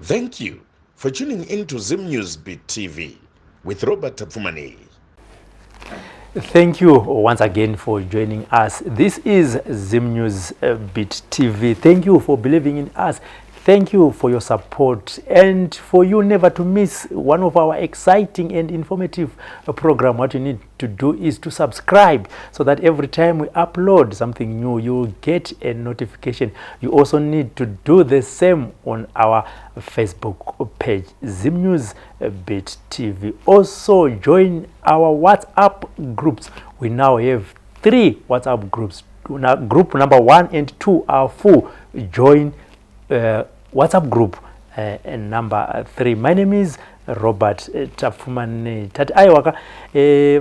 Thank you for tuning in to Zim News Beat TV with Robert Tapfumaneyi. Thank you once again for joining us. This is Zim News Beat TV. Thank you for believing in us. Thank you for your support and for you never to miss one of our exciting and informative program. What you need to do is to subscribe so that every time we upload something new, you will get a notification. You also need to do the same on our Facebook page, Zim News Beat TV. Also join our WhatsApp groups. We now have 3 WhatsApp groups. Now, group number 1 and 2 are full. Join WhatsApp group number 3. My name is Robert Tapfumane. Tati aiwaka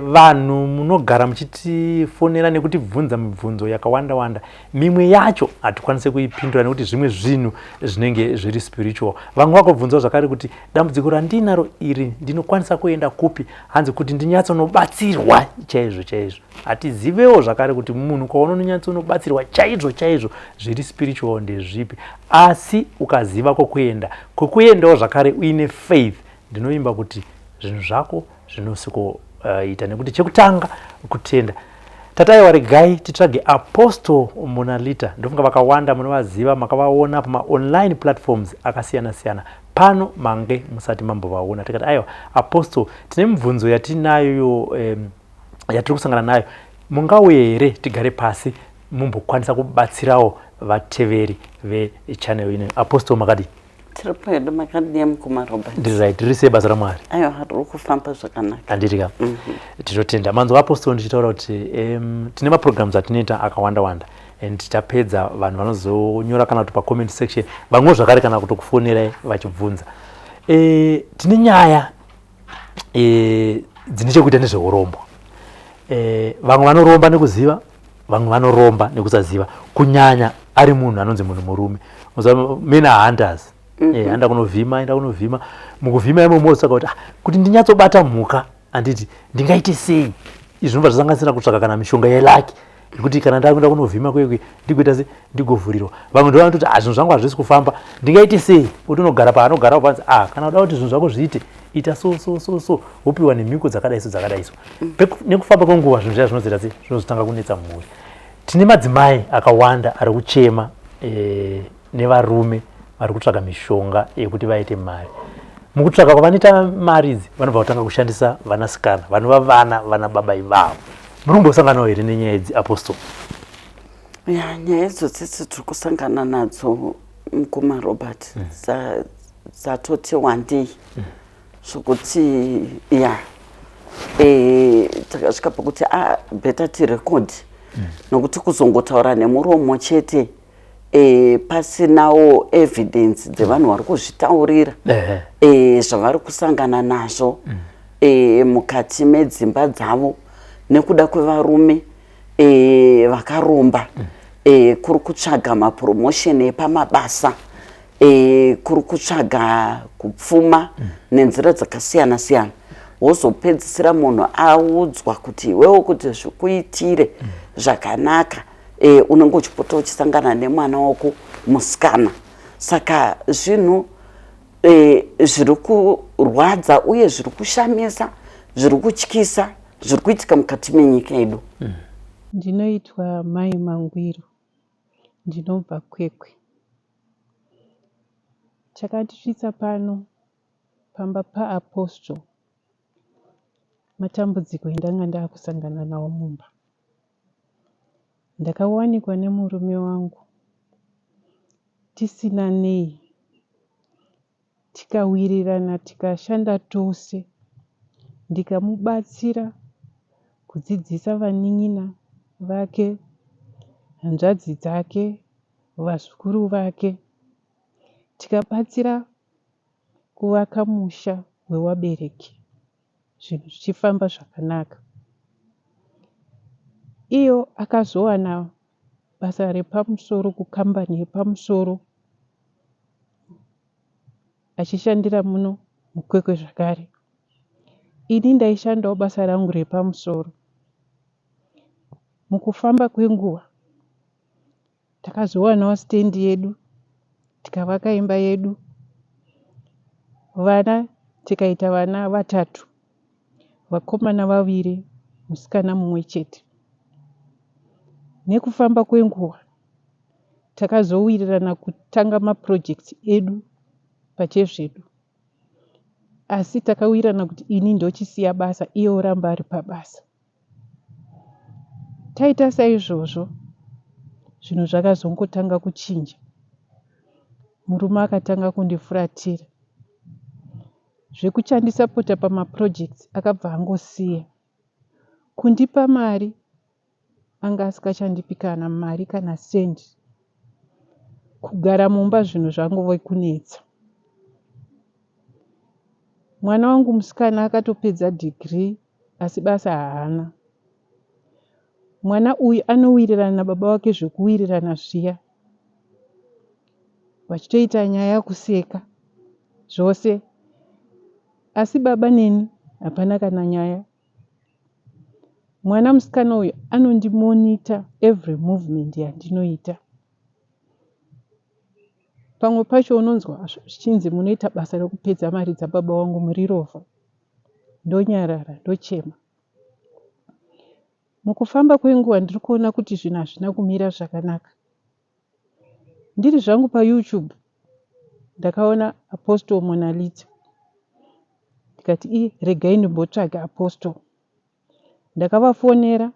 vanhu munogara muchitifonera nekutibvunza mibvunzo yakawanda wanda, mimwe yacho hatikwanise kuipindura nekuti zvimwe zvinhu zvinenge zviri spiritual. Vamwe vakobvunzawo zvakare kuti dambudziko randinaro iri ndinokwanisa kuenda kupi, hanzi kuti ndinyatsonobatsirwa chaizvo chaizvo. Hatizivewo zvakare kuti munhu kwaunonyatsonobatsirwa chaizvo chaizvo zviri spiritual ndezvipi, asi ukaziva kwokuenda, kwekuendawo zvakare uine faith, ndinovimba kuti zvinhu zvako zvinosikoita nekuti chekutanga kutenda. Tataiwa, regai titsvage Apostle Monalita. Ndofunga vakawanda munovaziva, makavaona pamaonline platforms akasiyana siyana. Pano mange musati mambovaona. Tikati aiwa, Apostle, tine mibvunzo yatinayo yatiri kusangana nayo, mungauye here tigare pasi mumbokwanisa kubatsirawo vateveri vechannel ino? Apostle, makadii? Tiri pedu, makadii mukoma Robert? Ndiri right. Riri sei basa raMwari? Aiwa, riri kufamba zvakanaka. Handiti ka? Tinotenda. Manzwa Apostle ndichitaura kuti tine maprograms atinoita akawanda wanda, and tapedza vanhu vanozonyora kana kuti pacomment section, vamwewo zvakare kana kutokufonerai vachibvunza. Tine nyaya dzine chekuita nezveurombo. Vamwe vanoromba nekuziva, vamwe vanoromba nekusaziva, kunyanya ari munhu anonzi munhu murume. Men are hunters. Anda kunovhima, enda kunovhima. Mukuvhima imomo saka kuti, ah, kuti ndinyatsobata mhuka, handiti ndingaite sei? Izvi zvinobva zvasanganisira kutsvaka kana mishonga yelucky, yekuti kana ndakuenda kunovhima kwekwe ndigoita se ndigovhurirwa. Vamwe ndo vanototi, ah, zvinhu zvangu hazvisi kufamba, ndingaite sei? Kuti unogara paanogara panzi, ah, kana uda kuti zvinhu zvako zviite, ita so so so so, wopiwa nemhiko dzakadai so dzakadai so. Nekufamba kwenguva zvinhu zviya zvinozoita sei? Zvinozotanga kunetsa mhuri. Tine madzimai akawanda ari kuchema nevarume vari kutsvaga mishonga yekuti vaite mari. Mukutsvaka kwavanoita mari idzi, vanobva kutanga kushandisa vanasikana vanova vana vana baba ivavo. Muri kumbosanganawo here nenyaya idzi, Apostle? Ya, nyaya idzodzi tiri kusangana nadzo, mukoma Robert, dzatoti wandei, zvokuti ya takasvika pakuti a better tirecord, nokuti kuzongotaura nemuromo chete pasinawo evidence dzevanhu vari kuzvitaurira zvavari kusangana nazvo mukati medzimba dzavo nekuda kwevarume vakaromba, kuri kutsvaga mapromotion epamabasa, kuri kutsvaga kupfuma nenzira dzakasiyana siyana, wozopedzisira munhu audzwa kuti iwewo kuti zvikuitire zvakanaka, unenge uchipota uchisangana nemwana wako musikana. Saka zvinhu zviri kurwadza uye zviri kushamisa, zviri kutyisa, zviri kuitika mukati menyika yedu. Ndinoitwa Mai Mangwiro, ndinobva Kwekwe. Chakatisvitsa pano pamba paApostle matambudziko endanga ndakusangana nawo mumba. Ndakawanikwa nemurume wangu tisina nei, tikawirirana, tikashanda tose, ndikamubatsira kudzidzisa vanin'ina vake, hanzvadzi dzake, vazukuru vake, tikabatsira kuvaka musha wevabereki, zvinhu zvichifamba zvakanaka. Iyo akazowana basa repamusoro kukambani yepamusoro achishandira muno muKwekwe zvakare. Ini ndaishandawo basa rangu repamusoro. Mukufamba kwenguva takazowanawo sitendi yedu, tikavaka imba yedu. Vana tikaita vana vatatu, vakomana vaviri musikana mumwe chete. Nekufamba kwenguva takazowirirana kutanga maprojects edu pachezvedu asi takawirirana kuti ini ndochisiya basa iye oramba ari pabasa. Taita saizvozvo zvinhu zvakazongotanga kuchinja. Murume akatanga kundifuratira. Zvekuchandisapota pamaprojects akabva angosiya. Kundipa mari anga asikachandipi kana mari kana sendi. Kugara mumba zvinhu zvangove kunetsa. Mwana wangu musikana akatopedza degree asi basa haana. Mwana uyu anowirirana nababa vake zvekuwirirana zviya vachitoita nyaya kuseka zvose asi baba neni hapana kana nyaya. Mwana musikana uyu anondimonita every movement yandinoita. Pamwe pacho unonzwa zvichinzi munoita basa rekupedza mari dzababa vangu muri rovha. Ndonyarara ndochema. Mukufamba kwenguva ndiri kuona kuti zvinhu hazvina kumira zvakanaka. Ndiri zvangu paYoutube ndakaona Apostle Monalita ndikati ii regai ndimbotsvaga Apostle. Ndakavafonera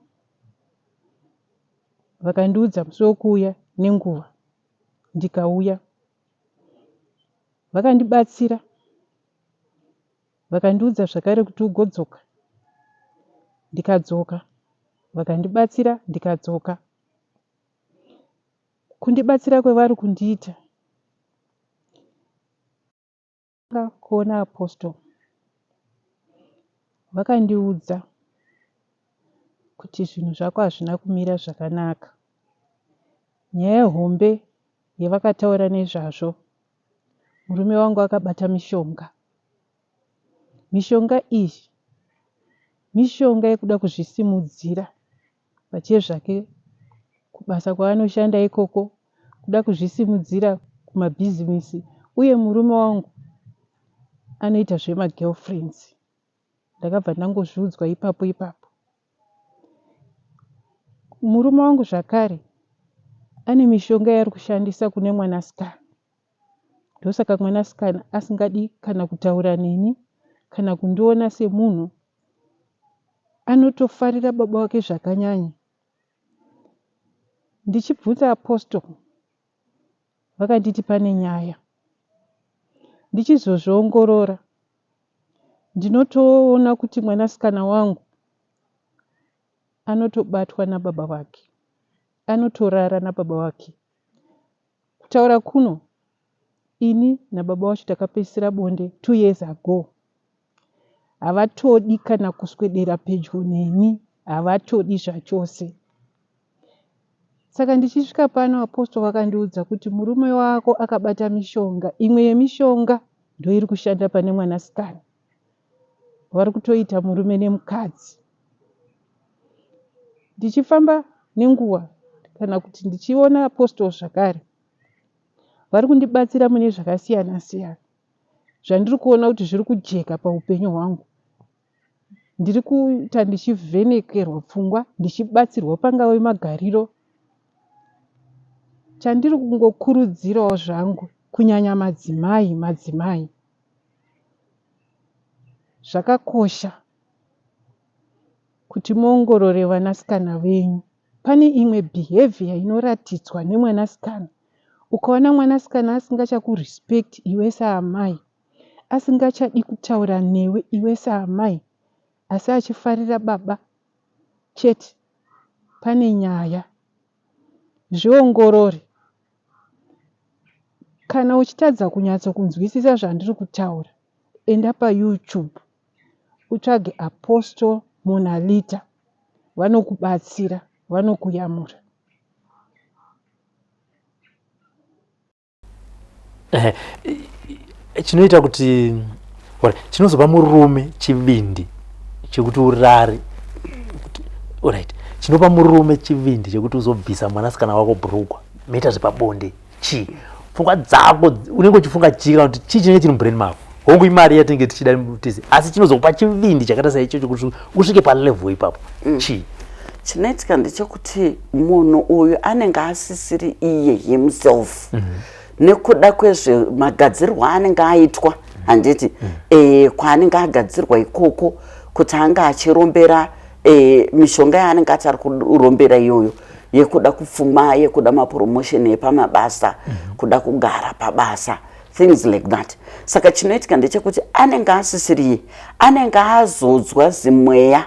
vakandiudza musi wekuuya nenguva ndikauya. Vakandibatsira vakandiudza zvakare kuti ugodzoka ndikadzoka vakandibatsira ndikadzoka. Kundibatsira kwevari kundiita kuona Apostle vakandiudza kuti zvinhu zvako hazvina kumira zvakanaka. Nyaya hombe yavakataura nezvazvo murume wangu akabata mishonga. Mishonga iyi mishonga yekuda kuzvisimudzira pachezvake kubasa kwaanoshanda ikoko, kuda kuzvisimudzira kumabhizimisi uye murume wangu anoita zvemagirlfriends. Ndakabva ndangozviudzwa ipapo ipapo. Murume wangu zvakare ane mishonga yaari kushandisa kune mwanasikana. Ndosaka mwanasikana asingadi kana kutaura neni kana kundiona semunhu anotofarira baba vake zvakanyanya. Ndichibvunza Apostle vakanditi pane nyaya. Ndichizozviongorora ndinotoona kuti mwanasikana wangu anotobatwa nababa vake, anotorara nababa vake. Kutaura kuno ini nababa vacho takapedzisira bonde 2 years ago. Havatodi kana kuswedera pedyo neni, havatodi zvachose. Saka ndichisvika pano Apostle vakandiudza kuti murume wako akabata mishonga, imwe yemishonga ndoiri kushanda pane mwanasikana. Vari kutoita murume nemukadzi. Ndichifamba nenguva kana kuti ndichiona Apostle zvakare vari kundibatsira mune zvakasiyana siyana zvandiri kuona kuti zviri kujeka paupenyu hwangu. Ndiri kuita ndichivhenekerwa pfungwa ndichibatsirwa pangave magariro. Chandiri kungokurudzirawo zvangu kunyanya madzimai, madzimai zvakakosha kuti muongorore vanasikana venyu. Pane imwe behaviour inoratidzwa nemwanasikana. Ukaona mwanasikana asingachakurespect iwe saamai, asingachadi kutaura newe iwe saamai asi achifarira baba chete, pane nyaya. Zviongorore. Kana uchitadza kunyatsokunzwisisa zvandiri kutaura, enda paYoutube utsvage Apostle Monalita vanokubatsira, vanokuyamura. Chinoita kuti chinozopa murume chivindi chekuti urare, right, chinopa murume chivindi chekuti uzobvisa mwanasikana wako bhurugwa moita zvepabonde chii? Pfungwa dzako unenge uchifunga chii kana kuti chii chinenge chiri mubrain mako? Hongu, imari yatinenge tichida tese, asi chinozokupa chivindi chakaita saichocho kuti usvike palevel ipapo chii? Chinoitika ndechekuti munhu uyu anenge asisiri iye himself nekuda kwezvemagadzirwo aanenge aitwa, handiti? Kwaanenge agadzirwa ikoko kuti anga achirombera mishonga yaanenge ati ari kurombera iyoyo, yekuda kupfuma, yekuda mapromotion epamabasa, kuda kugara pabasa, things like that. Saka chinoitika ndechekuti anenge asisiriye, anenge azodzwa zimweya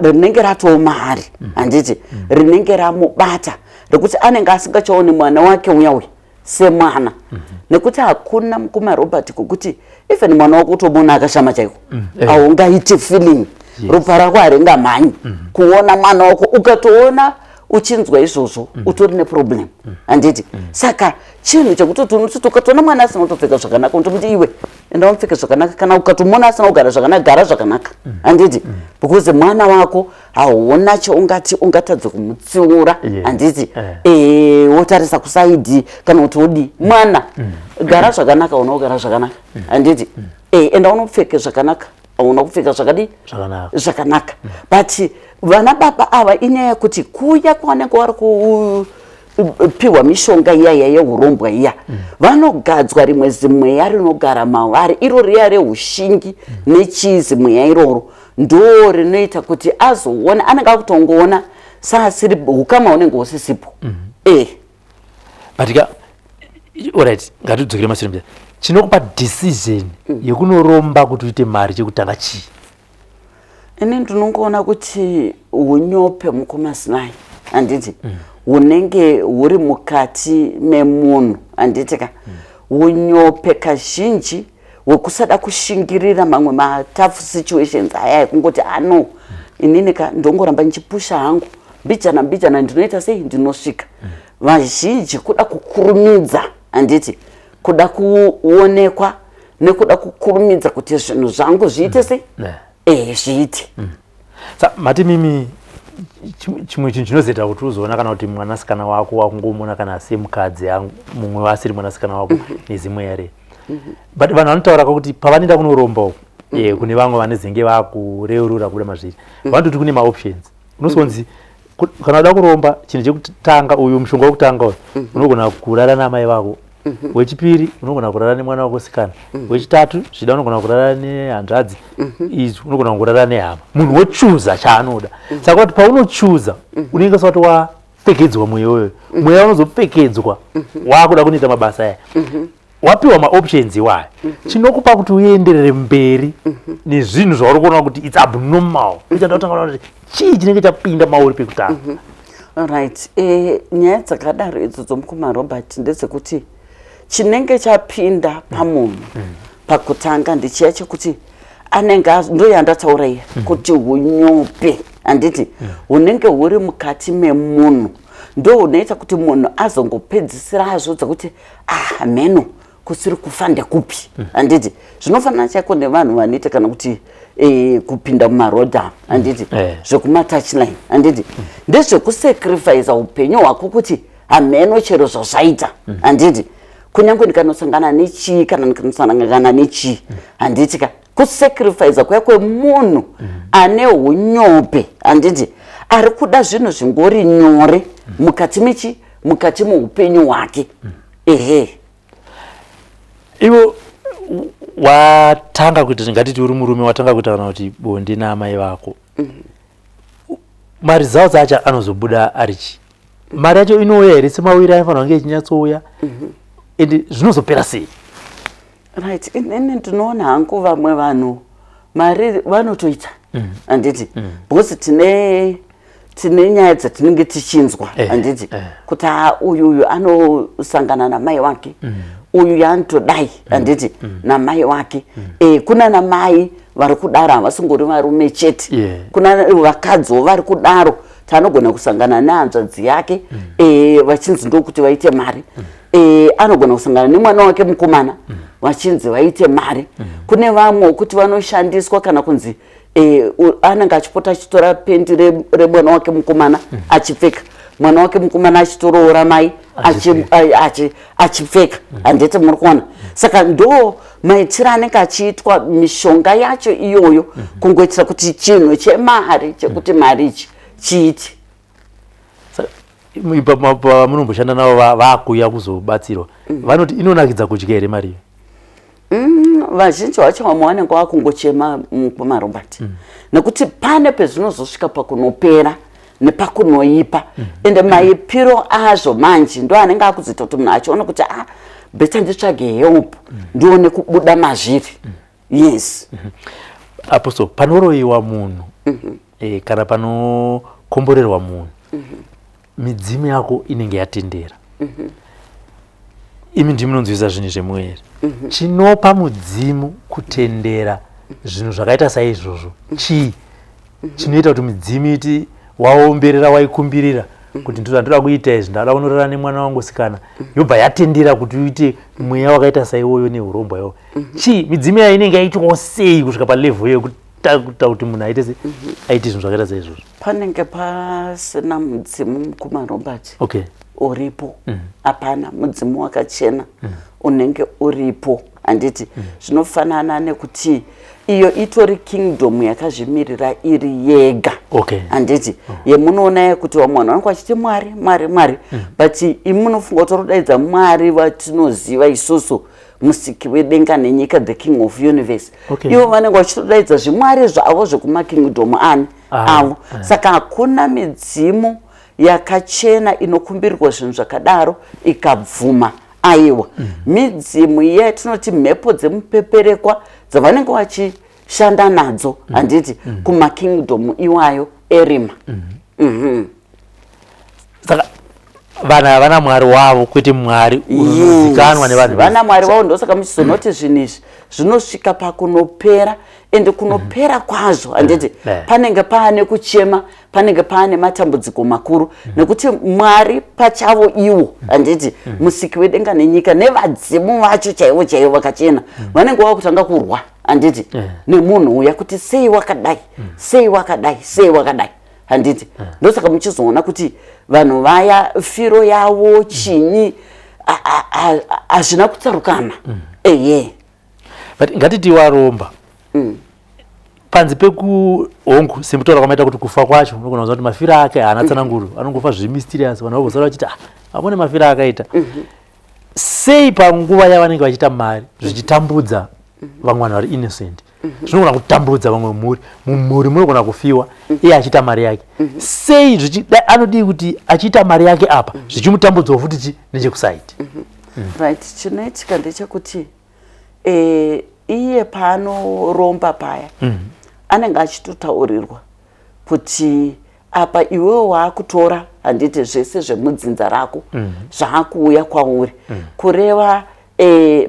rinenge ratomaari, handiti? Rinenge ramubata rekuti anenge asingachaoni mwana wake uya uya semwana, nekuti hakuna, mukoma Robert, kukuti even mwana wako utomuona akashama chaiko, haungaiti feeling, ropa rako haringamhanyi kuona mwana wako. Ukatoona uchinzwa izvozvo, utori neproblem, handiti? Saka chinhu chekutoti unototi ukatoona mwana asina kutopfeka zvakanaka, unotomuti, "Iwe, enda unopfeke zvakanaka." Kana ukatomuona asina kugara zvakanaka, gara zvakanaka, handiti? Because mwana wako hauna chaungati ungatadze kumutsiura, handiti? Wotarisa kuside kana kuti wodii, mwana gara zvakanaka, una kugara zvakanaka, handiti? Enda unopfeke zvakanaka, hauna kupfeka zvakadii? Zvakanaka. Zvakanaka. But vana baba ava, inyaya yekuti kuya kwavanenge vari kupiwa mishonga iya iya yeurombwa iya, vanogadzwa rimwe zimweya rinogara mavari, iro riya reushingi nechii. Zimweya iroro ndo rinoita kuti azoona, anenge akutongoona saasiri, ukama hunenge husisipo. But ka, alright, ngatidzokere mashure mberi. Chinokupa decision yekunoromba kuti uite mari chekutanga chii? Ini ndinongoona kuti unyope, mukoma Sinai, handiti? Hunenge huri mukati memunhu, handiti ka? Unyope kazhinji hwekusada kushingirira mamwe matough situations aya ekungoti, ano inini ka ndongoramba ndichipusha hangu mbijana mbijana, ndinoita sei, ndinosvika. Vazhinji kuda kukurumidza, handiti? Kuda kuonekwa nekuda kukurumidza kuti zvinhu zvangu zviite sei, zviite. Sa mati mimi chimwe chinhu chinozoita kuti uzoona kana kuti mwanasikana wako wakungomuona kana semukadzi yangu, mumwe wasiri mwanasikana wako nezimweya rei. But vanhu vanotaura kuti pavanoenda kunoromba uku, kune vamwe vanezenge vakureurura kubuda mazviri, vanototi kune maoptions. Unosonzi kana uda kuromba, chinhu chekutanga, uyu mushonga wekutanga uyu, unogona kurara namai vako. Wechipiri, unogona kurara nemwana wako sikana. Wechitatu, zvida unogona kurara nehanzvadzi. Izvi unogona kungorara nehama. Munhu wochuza chaanoda. Saka kuti paunochuza, unenge usati wapfekedzwa mweya uyoyo. Mweya unozopfekedzwa waakuda kunoita mabasa aya, wapiwa maoptions iwayo. Chinokupa kuti uenderere mberi nezvinhu zvauri kuona kuti it's abnormal, uchada kutanga kuona kuti chii chinenge chapinda mauri pekutanga? Right, nyaya dzakadaro idzodzo, mukoma Robert, ndedzekuti chinenge chapinda pamunhu pakutanga ndechiya chekuti anenge ndo yandataura iya kuti unyope, handiti? Hunenge huri mukati memunhu ndo hunoita kuti munhu azongopedzisira azvodza kuti, ah, mheno kusiri kufa ndekupi, handiti? Zvinofanana chaiko nevanhu vanoita kana kuti kupinda mumarodha, handiti? Zvekumatouchline, handiti? Ndezvekusacrifica upenyu hwako kuti hameno chero zvazvaita, handiti? Kunyange ndikanosangana nechii kana ndikanosangana nechii, handiti ka? Kusacrifica kuya kwemunhu ane unyope, handiti? Ari kuda zvinhu zvingori nyore mukati mechi mukati muupenyu hwake, ehe. Ivo watanga kuita, ngatiti uri murume, watanga kuita kana kuti bonde naamai vako, maresults acho anozobuda ari chii? Mari yacho inouya here semawiri aifanira kunge ichinyatsouya? Ende zvinozopera sei? Right, inini ndinoona hangu vamwe vanhu mari vanotoita, handiti? Because tine nyaya dzatinenge tichinzwa, handiti? Kuti ha, uyu anosangana namai wake, uyu yaanotodai, handiti, namai wake. Kuna namai vari kudaro, havasingori varume chete. Kuna vakadziwo vari kudaro, taanogona kusangana nehanzvadzi yake, vachinzi ndokuti vaite mari. Anogona kusangana nemwana wake mukomana, vachinzi vaite mari. Kune vamwe wekuti vanoshandiswa kana kunzi anenge achipota achitora pendi remwana wake mukomana achipfeka, mwana wake mukomana achitoroora mai. Achipfeka, handiti muri kuona? Saka ndo maitiro anenge achiitwa mishonga yacho iyoyo, kungoitira kuti chinhu chemari, chekuti mari ichi chiite. Pamunomboshanda navo vaakuuya kuzobatsirwa, vanoti inonakidza kudya here mari iyo? Vazhinji vacho vamwe vanenge vakungochema kumaRobert, nekuti pane pezvinozosvika pakunopera nepakunoipa. Ende maipiro azvo manje ndo anenge akuzoita kuti munhu achiona kuti, ah, better nditsvage help, ndione kubuda mazviri. Yes. Apostle, panoroyiwa munhu kana panokomborerwa munhu, midzimu yako inenge yatendera. Imi ndimi munonzwisa zvinhu zvemuviri. Chinopa mudzimu kutendera zvinhu zvakaita saizvozvo chii? Chinoita kuti midzimu iti waomberera, waikumbirira kuti ndoda ndoda kuita izvi, ndada kunorara nemwana wangu sikana, yobva yatendera kuti uite mweya wakaita saiwoyo neurombwa iwoyo? Chii? Midzimu yayo inenge yaitwawo sei kusvika palevel yekuta kuti munhu aite se aite zvinhu zvakaita saizvozvo? Panenge pasina mudzimu, mukumaRobert, uripo. Hapana mudzimu wakachena unenge uripo, handiti? Zvinofanana nekuti iyo itori kingdom yakazvimirira iri yega, handiti? Yemunoona yekuti vamwe vanhu vanenge vachiti Mwari, Mwari, Mwari, but imi munofunga kuti rodaidza Mwari vatinoziva isusu, musiki wedenga nenyika, the King of universe. Ivo vanenge vachitodaidza zvimwari zvavo zvekumakingdom ani avo. Saka hakuna midzimu yakachena inokumbirirwa zvinhu zvakadaro ikabvuma, aiwa. Midzimu iya yatinoti mhepo dzemupeperekwa dzavanenge vachishanda nadzo, handiti, kumakingdom iwayo erima. Saka vanhu havana Mwari wavo, kwete Mwari unozikanwa nevanhu vese. Vana Mwari vavo. Ndosaka muchizonoti zvinhu izvi zvinosvika pakunopera, ende kunopera kwazvo, handiti, panenge paane kuchema, panenge paane matambudziko makuru, nekuti Mwari pachavo iwo, handiti, musiki wedenga nenyika nevadzimu vacho chaivo chaivo vakachena, vanenge vakutanga kurwa, handiti, nemunhu uya kuti sei wakadai, sei wakadai, sei wakadai, handiti? Ndosaka muchizoona kuti vanhu vaya firo yavo chinyi hazvina kutsarukana, eye. But ngatiti waromba panze peku, hongu, semutaura kwamaita kuti kufa kwacho unogona kuziva kuti mafiro ake haana tsananguro, anongofa zviri mysterious, vanhu vagosara vachiti, ah, amone mafiro akaita sei. Panguva yavanenge vachiita mari, zvichitambudza vamwe vanhu vari innocent, zvinogona kutambudza vamwe mhuri, mumhuri munogona kufiwa iye achiita mari yake. Sei anodii kuti achiita mari yake apa zvichimutambudzawo futi chi nechekusaidi? Right, chinoitika ndechekuti iye paanoromba paya, anenge achitotaurirwa kuti apa iwewe waakutora, handiti, zvese zvemudzinza rako zvaakuuya kwauri. Kureva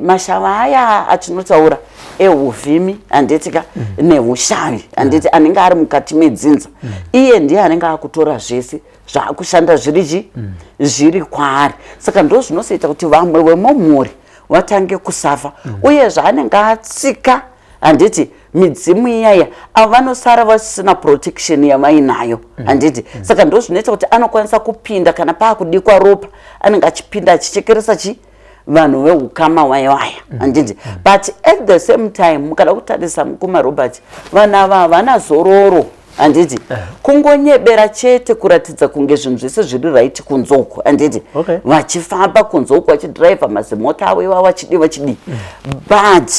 mashava aya atinotaura euvhimi, handiti ka, neushavi, handiti, anenge ari mukati medzinza, iye ndiye anenge akutora zvese, zvaakushanda zviri chi zviri kwaari. Saka ndo zvinozoita kuti vamwe vemumhuri vatange kusafa. Uye zvaanenge atsika, handiti, midzimu iyaya, avo vanosara vasina protection yavainayo, handiti? Saka ndo zvinoita kuti anokwanisa kupinda kana paakudikwa ropa, anenge achipinda achichekeresa chi vanhu veukama vaya vaya, handiti? But at the same time, mukada kutarisa, mukumaRobert, vanhu ava havana zororo, handiti? Kungonyebera chete kuratidza kunge zvinhu zvese zviri right kunze uku, handiti? Vachifamba kunze uku, vachidhiraivha mazimota avo ivavo, vachidii, vachidii, but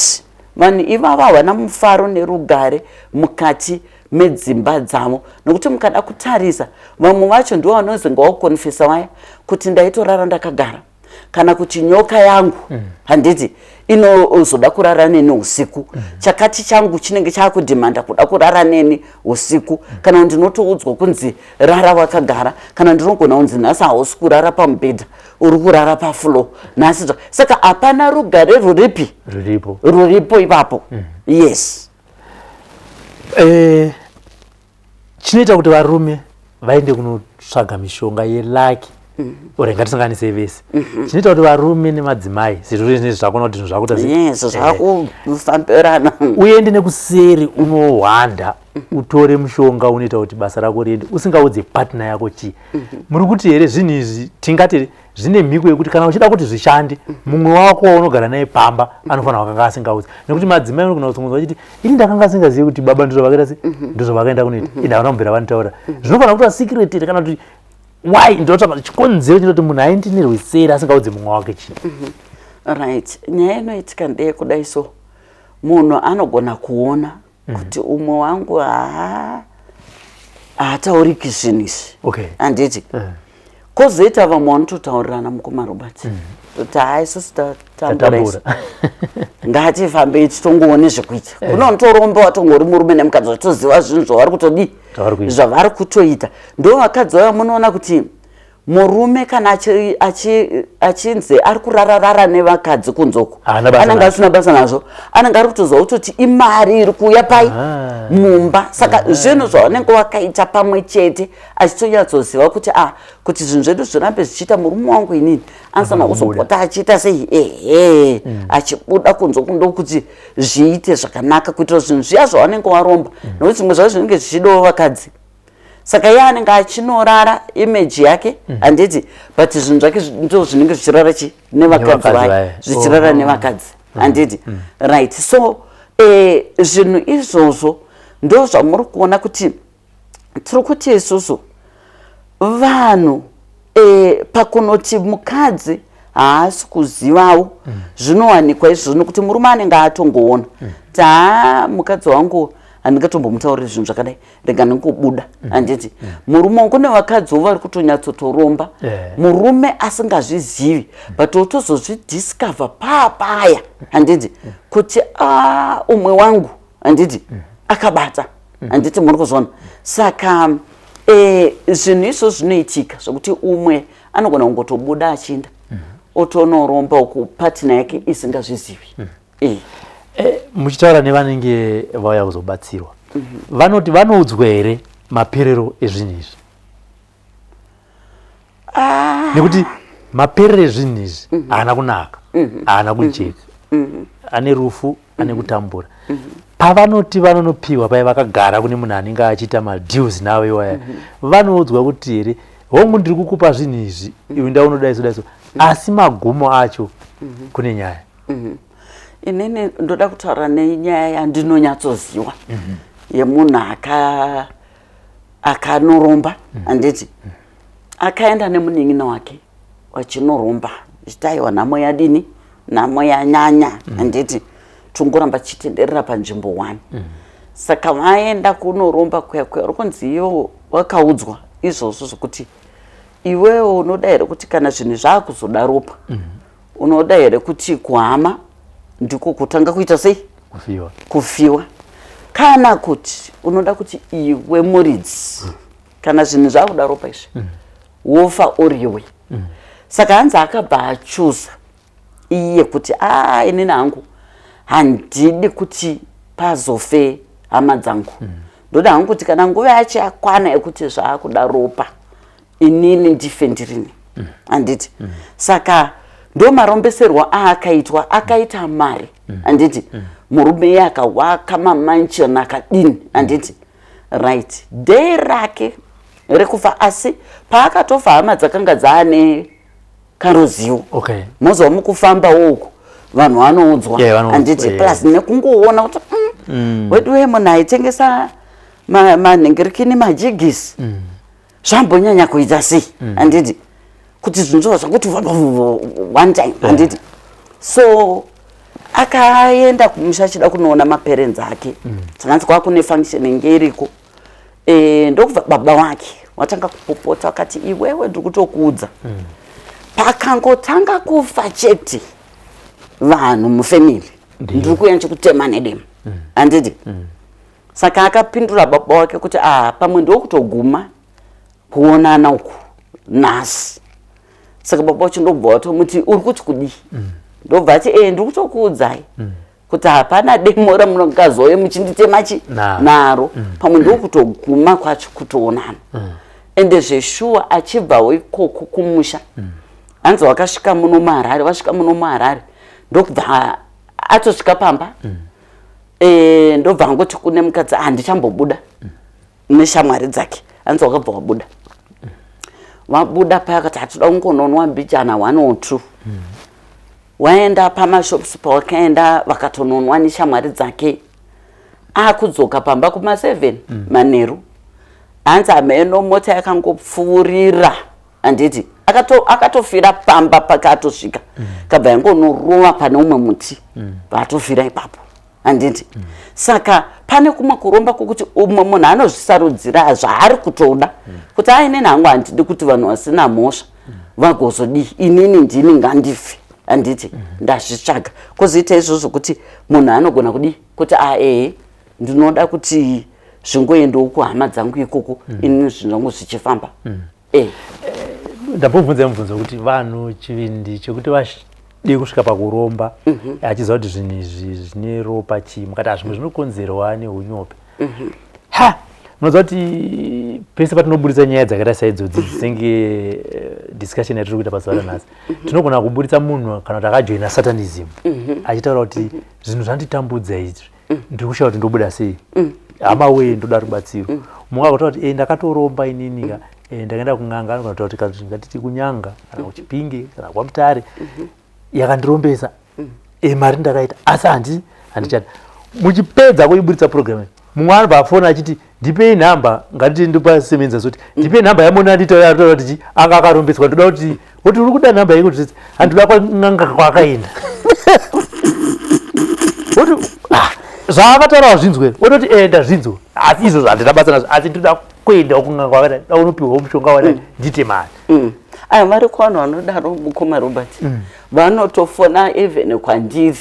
vanhu ivavo havana mufaro nerugare mukati medzimba dzavo, nokuti mukada kutarisa, vamwe vacho ndivo vanozenge vakukonfesa vaya kuti ndaitorara ndakagara, kana kuti nyoka yangu, handiti, inozoda kurara neni usiku, chakati changu chinenge chaakudhimanda kuda kurara neni usiku, kana ndinotoudzwa kunzi rara wakagara, kana ndinogona kunzi nhasi hausi kurara pamubhedha, uri kurara pafloor nhasi. Saka hapana rugare ruripi ruripo. Ruripo ipapo, yes. Chinoita kuti varume vaende kunotsvaga mishonga yelucky. Ore ngatisanganisei vese. Chinoita kuti varume nemadzimai, sezvo zvinezvi zvakona kuti zvinhu zvakuita se- Yes, zvakufambirana. Uende nekuseri unohwanda, utore mushonga unoita kuti basa rako riende, usingaudze partner yako chii. Muri kuti here zvinhu izvi tingati zvine mhiko yekuti kana uchida kuti zvishande, mumwe wako waunogara naye pamba anofanira wakanga asingaudzi? Nekuti madzimai anogona kuzongonzwa achiti, "Ini ndakanga asingazivi kuti baba ndizvo vakaita se, ndizvo vakaenda kunoita, ende havana kubvira vanitaura." Zvinofanira kuita secret here, kana kuti why? Ndinotsvaka chikonzero chinoti munhu aendi nerweseri asingaudzi mumwe wake chii. Right, nyaya inoitika ndeyekudai. So munhu anogona kuona kuti umwe wangu haa haatauriki zvinhu izvi, handiti? Kwozoita vamwe vanototaurirana, mukoma Robert, kuti haa, isusu tatambura isu, ngatifambei titongoone zvekuita. Kune unotoromba watongori murume nemukadzi vachitoziva zvinhu zvavari kutodii, Zvavari kuita. Zvavari kutoita. Ndo vakadzi vaya munoona kuti murume kana achinzi ari kurararara nevakadzi kunzoko, Haana basa anenge nazvo. asina basa nazvo, anenge ari kutoziva kutoti imari iri kuuya pai mumba. Saka zvinhu zvavanenge wakaita pamwe chete, achitonyatsoziva kuti a kuti zvinhu zvedu zvirambe zvichiita, murume wangu inini anofanira kuzopota achiita sei, ehe, achibuda kunze ndokuti zviite zvakanaka, kuitira zvinhu zviya zvavanenge waromba, nokuti zvimwe zvacho zvinenge zvichidawo vakadzi. Saka iye anenge achinorara image yake, handiti? But zvinhu zvake ndo zvinenge zvichirara chi nevakadzi Nevakadzi vaya, vaya. zvichirara nevakadzi, handiti? Right, so zvinhu izvozvo ndo zvamuri kuona kuti tiri kuti isusu vanhu pakunoti mukadzi haasi kuzivawo, zvinowanikwa izvozvo nokuti murume anenge atongoona kuti haa, mukadzi wangu handingatombomutauriri zvinhu zvakadai, rega ndingobuda, handiti? Murume wangu, kune vakadziwo vari kutonyatsotoromba murume asingazvizivi, but wotozozvidiscover paapaya, handiti, kuti a umwe wangu, handiti, akabata, handiti? Muri kuzviona? Saka zvinhu izvo zvinoitika zvokuti umwe anogona kungotobuda achiinda otonoromba uku partner yake isingazvizivi. Muchitaura nevanenge vauya kuzobatsirwa, vanoti vanoudzwa here maperero ezvinhu izvi? Nekuti maperero ezvinhu izvi haana kunaka, haana kujeka, ane rufu, ane kutambura. Pavanoti vanonopiwa pai vakagara kune munhu anenge achiita madeals navo iwaya, vanoudzwa kuti here, "Hongu, ndiri kukupa zvinhu izvi, iwe ndaunodai so dai so, asi magumo acho kune nyaya"? Inini ndoda kutaura nenyaya yandinonyatsoziwa yemunhu akanoromba, handiti? Akaenda nemunin'ina wake vachinoromba, ichiti, "Aiwa, nhamo yadini, nhamo yanyanya, handiti? Tongoramba tichitenderera panzvimbo one." Saka vaenda kunoromba kuya kuya, uri kunzi iwo wakaudzwa izvozvo zvokuti, "Iwewo unoda here kuti kana zvinhu zvaakuzoda ropa, unoda here kuti kuhama ndiko kutanga kuita sei?" Kufiwa. Kufiwa, kana kuti unoda kuti iwe muridzi, kana zvinhu zvakuda ropa izvi, wofa uriwe? Saka hanzi akabva achuza iye kuti, "A, inini hangu handidi kuti pazofe hama dzangu. Ndoda hangu kuti kana nguva yacho yakwana yekuti zvaakuda ropa, inini ndife ndirini," handiti? Saka ndo marombeserwo aakaitwa. Akaita mari, handiti? Murume iye akawaka mamansion, akadini, handiti? Right, day rake rekufa, asi paakatofa hama dzakanga dzaane karuzivo. Mozwa mukufambawo uku vanhu vanoudzwa, Yeah, vanoudzwa, handiti? Plus nekungoona kuti wedu we munhu aitengesa manhingirikini, majigisi, zvambonyanya kuita sei, handiti? Kuti zvinhu zvova zvakuti one time, handiti? So akaenda kumusha achida kunoona maparents ake. Takanzi kwakune function inge iriko. Ndokubva baba wake watanga kupopota, wakati, "Iwewe, ndiri kutokuudza, pakangotanga kufa chete vanhu mufamily, ndiri kuuya ndichikutema nedemo," handiti? Saka akapindura baba wake kuti, "Ah, pamwe ndokutoguma kuonana uku nhasi." Saka baba wacho ndobva watomuti, "Uri kuti kudii?" Ndobva ati, "E, ndiri kutokuudzai kuti hapana demo ramunongazouye muchinditema chi Naro. naro. Pamwe ndokutoguma kwacho kutoonana." Ende zveshuwa achibvawo ikoko kumusha, hanzi wakasvika muno muHarare, wasvika muno muHarare ndokubva atosvika pamba, ndobva angoti kune mukadzi, handichambobuda neshamwari dzake. Hanzi wakabva wabuda, wabuda paya akati hatoda kungononwa mbijana 1 or 2. Waenda pamashops, pawakaenda vakatononwa neshamwari dzake. Akudzoka pamba kuma7 manheru, hanzi hameno mota yakangopfuurira, handiti akatofira pamba pake atosvika, kabva yangonorova pane umwe muti, vatofira ipapo, handiti? Saka pane kumwe kuromba kwokuti umwe munhu anozvisarudzira zvaari kutoda, kuti ainini hangu handidi kuti vanhu vasina mhosva vagozodii, inini ndini ngandife, handiti? Ndazvitsvaga. Kwozoita izvozvo kuti munhu anogona kudii, kuti a ehe, ndinoda kuti zvingoendawo kuhama dzangu ikoko, inini zvinhu zvangu zvichifamba. Ndambobvunza mubvunzo kuti vanhu chivindi chekuti vade kusvika pakuromba, achiziva kuti zvinhu izvi zvine ropa chii, mukati hazvimwe zvinokonzerwa neunyope. Ha, munoziva kuti pese patinoburitsa nyaya dzakaita saidzodzi, dzinenge discussion yatiri kuita pazuva ranhasi, tinogona kuburitsa munhu kana kuti akajoina satanism achitaura kuti zvinhu zvanditambudza izvi, ndiri kushaya kuti ndobuda sei, hama wee, ndoda rubatsiro. Mumwe akutaura kuti, ndakatoromba ininika, ndakaenda kun'anga, anogona kutaura kuti kana ngatiti kunyanga kana kuChipinge kana kwaMutare, yakandirombesa, mari ndakaita asi handichada. Muchipedza kuiburitsa program iyi, mumwe anobva afona achiti, "Ndipei nhamba." Ngatiti ndopa semenza zoti, "Ndipei nhamba yamona anditaura ataura kuti anga akarombeswa, ndoda kuti." Kuti, "Uri kuda nhamba yekuti handinoda kwan'anga kwaakaenda?" Kuti, "Ah, zvaakataura wazvinzwa here?" Wototi, "Ndazvinzwa, asi izvozvo handina basa nazvo, asi ndoda kuendawo kun'anga kwakadai, da unopiwawo mushonga wadai, ndiite mari." Aya vari kuvanhu vanodaro, mukoma Robert, vanotofona even kwandiri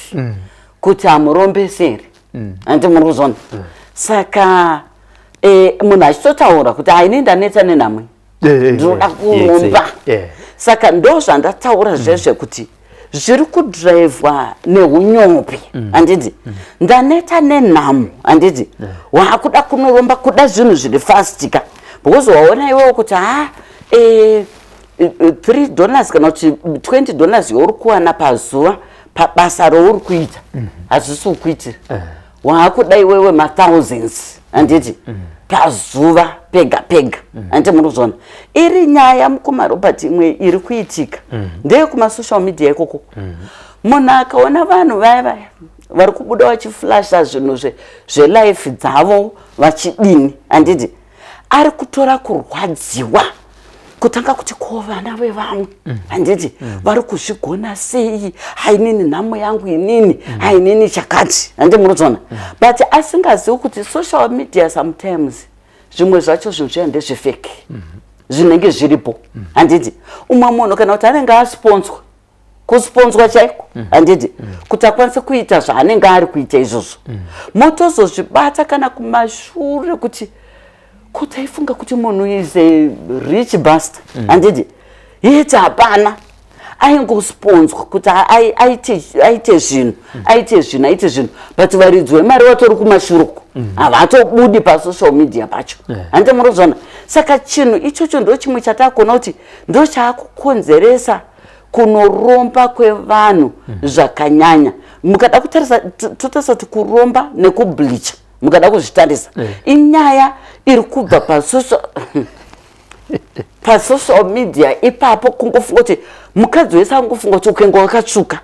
kuti hamurombeseri, handiti muri kuzona? Saka munhu achitotaura kuti haini ndanetsa nenhamwe, ndinoda kuromba. Saka ndo zvandataura zvezvekuti zviri kudhiraivhwa neunyope, handiti? Ndaneta nenhamo, handiti? Waakuda kunoromba, kuda zvinhu zviri fast ka, because waona iwewo kuti ha $3 kana kuti $20 yauri kuwana pazuva pabasa rauri kuita hazvisi kukuitira. Waakuda iwewe mathousands, handiti, pazuva pega pega, handiti muri kuzona? Iri nyaya, mukoma Robert, imwe iri kuitika ndeyekumasocial media ikoko. Munhu akaona vanhu vaya vaya vari kubuda vachiflasha zvinhu zvelife dzavo vachidini, handiti, ari kutora kurwadziwa kutanga kuti, ko vana vevamwe, handiti, vari kuzvigona sei? Hainini nhamo yangu inini, hainini chakati, handi muri kuzona? But asingazivi kuti social media sometimes zvimwe zvacho zvinhu zviya ndezvefake zvinenge zviripo, handiti? Umwe munhu kana kuti anenge asponswa, kusponswa chaiko, handiti, kuti akwanise kuita zvaanenge ari kuita izvozvo. Motozozvibata kana kumashure kuti kuti aifunga kuti munhu is a rich buster, handiti? Yeti hapana, aingosponswa kuti aite zvinhu, aite zvinhu, aite zvinhu, but varidzi vemari vatori kumashure uko, havatobudi pasocial media pacho, handiti muri kuzona? Saka chinhu ichocho ndo chimwe chatakuona kuti ndo chaakukonzeresa kunoromba kwevanhu zvakanyanya. Mukada kutarisa, totarisa kuti kuromba nekubleacha, mukada kuzvitarisa, inyaya iri kubva pasocial media ipapo. Kungofunga kuti mukadzi wese angofunga kuti ukenga wakatsvuka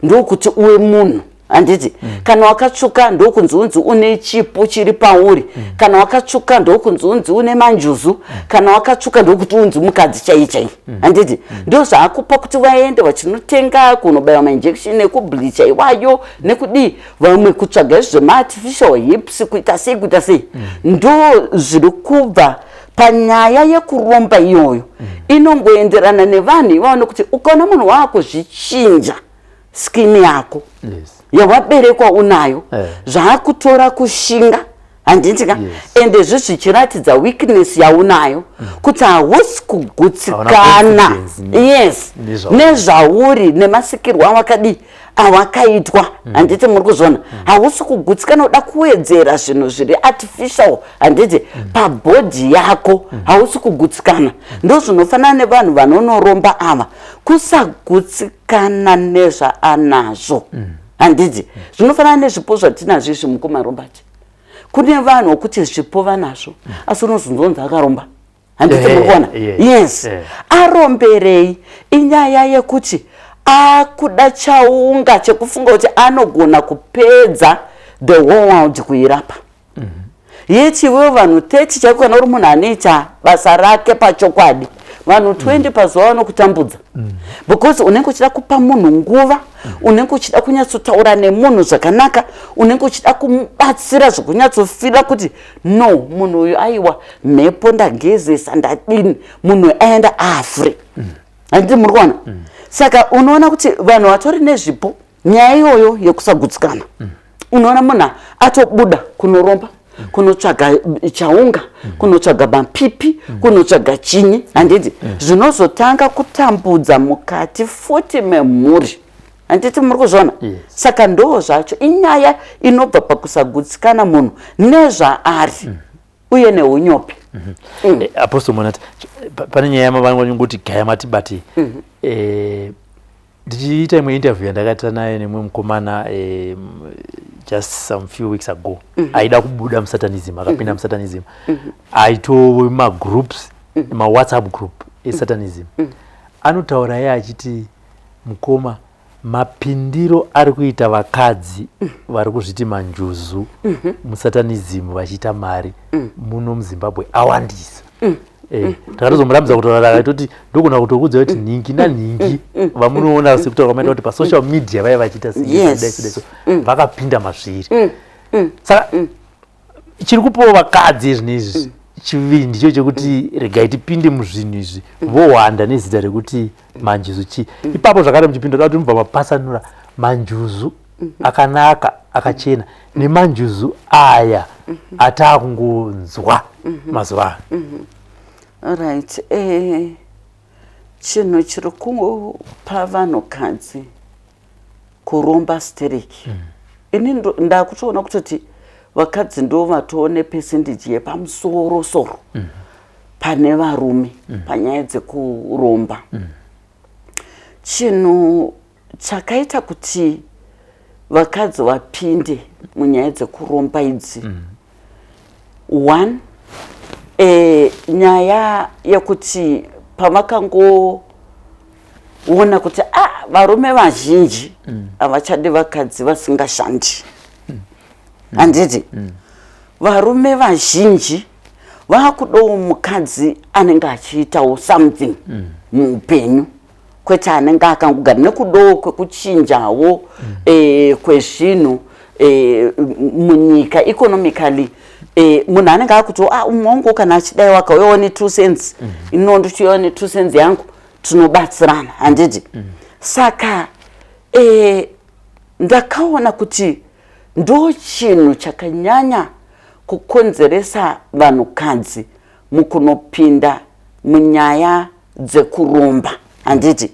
ndokuti uwe munhu, handiti? Kana wakatsvuka ndokunzi unzi une chipo chiri pauri, kana wakatsvuka ndokunzi unzi une manjuzu, kana wakatsvuka ndokuti unzi mukadzi chai chai, handiti? Ndo zvaakupa kuti vaende vachinotenga kunobayiwa mainjection ekubleacha iwayo nekudii, vamwe kutsvaga izvo zvemaartificial hips, kuita sei, kuita sei. Ndo zviri kubva panyaya yekuromba iyoyo, inongoenderana nevanhu ivavo, nekuti ukaona munhu waakuzvichinja skin yako yawaberekwa unayo, zvaakutora kushinga. Handiti ka? Ende zvi zvichiratidza weakness yaunayo kuti hausi kugutsikana. Confidence nezvauri. Nezvauri, nemasikirwo awakadii, awakaitwa. Handiti muri kuzviona? Hausi kugutsikana, uda kuwedzera zvinhu zviri artificial, handiti, pabody yako. Hausi kugutsikana. Ndo zvinofanana nevanhu vanonoromba ava, kusagutsikana nezvaanazvo, handiti? Zvinofanana nezvipo zvatinazvo izvi, mukumarombati. Kune vanhu vokuti zvipo vanazvo, asi unozonzonzi akaromba, handiti? Muri kuona? Yes. Yes. Aromberei? Inyaya yekuti akuda chaunga chekufunga kuti anogona kupedza the whole world kuirapa, yeti iwewo vanhu 30 chaiko, kana uri munhu anoita basa rake pachokwadi, vanhu 20 pazuva vanokutambudza, because unenge uchida kupa munhu nguva, unenge uchida kunyatsotaura nemunhu zvakanaka, unenge uchida kumubatsira zvokunyatsofeela kuti no, munhu uyu, aiwa, mhepo ndagezesa, ndadini, munhu aenda afre, handiti muri kuona? Saka unoona kuti vanhu vatori nezvipo, nyaya iyoyo yekusagutsikana, unoona munhu atobuda kunoromba, kunotsvaga chaunga, kunotsvaga mapipi, kunotsvaga chinyi, handiti? Zvinozotanga kutambudza mukati futi memhuri, handiti muri kuzviona? Yes. Saka ndo zvacho, inyaya inobva pakusagutsikana munhu nezvaari uye neunyope. Apostle Monati, pane nyaya yamavangoti gaya matibati. Ndichiita imwe interview yandakaita naye nemumwe mukomana just some few weeks ago, aida kubuda musatanism, akapinda musatanism, aitove magroups, mawhatsapp group esatanism. Anotaura iye achiti, "Mukoma, mapindiro ari kuita vakadzi vari kuzviti manjuzu musatanism vachiita mari muno muZimbabwe awandisa." Takatozomurambidza kutaura, akatoti ndogona kutokudza kuti nhingi nanhingi vamunoona sekutaura kwamaita kuti pasocial media vaiva vachiita dai so vakapinda mazviri. Saka chiri kupawo vakadzi izvi neizvi chivindi cho chekuti regai tipinde muzvinhu izvi, vohwanda nezita rekuti manjuzu chii? Ipapo zvakare muchipinda da kuti mubva mapasanura manjuzu akanaka akachena nemanjuzu aya ataakungonzwa mazuva ano. Right, chinhu chiri kupa vanhukadzi kuromba stereki, ini ndakutoona kutoti vakadzi ndo vatoone percentage yepamusoro soro pane varume panyaya dzekuromba. Chinhu chakaita kuti vakadzi vapinde munyaya dzekuromba idzi, one, nyaya yekuti pavakangoona kuti ah, varume vazhinji havachadi vakadzi vasingashandi, handiti? Varume vazhinji vakudawo mukadzi anenge achiitawo something muupenyu, kwete anenge akangogara, nekudawo kwekuchinjawo kwezvinhu munyika economically. Munhu anenge akuti, "Ah, umwe wangu kana achidai wakauyawo ne2 cents, ino ndichiuyawo ne2 cents yangu, tinobatsirana," handiti? Saka ndakaona kuti ndo chinhu chakanyanya kukonzeresa vanhukadzi mukunopinda munyaya dzekuromba, handiti?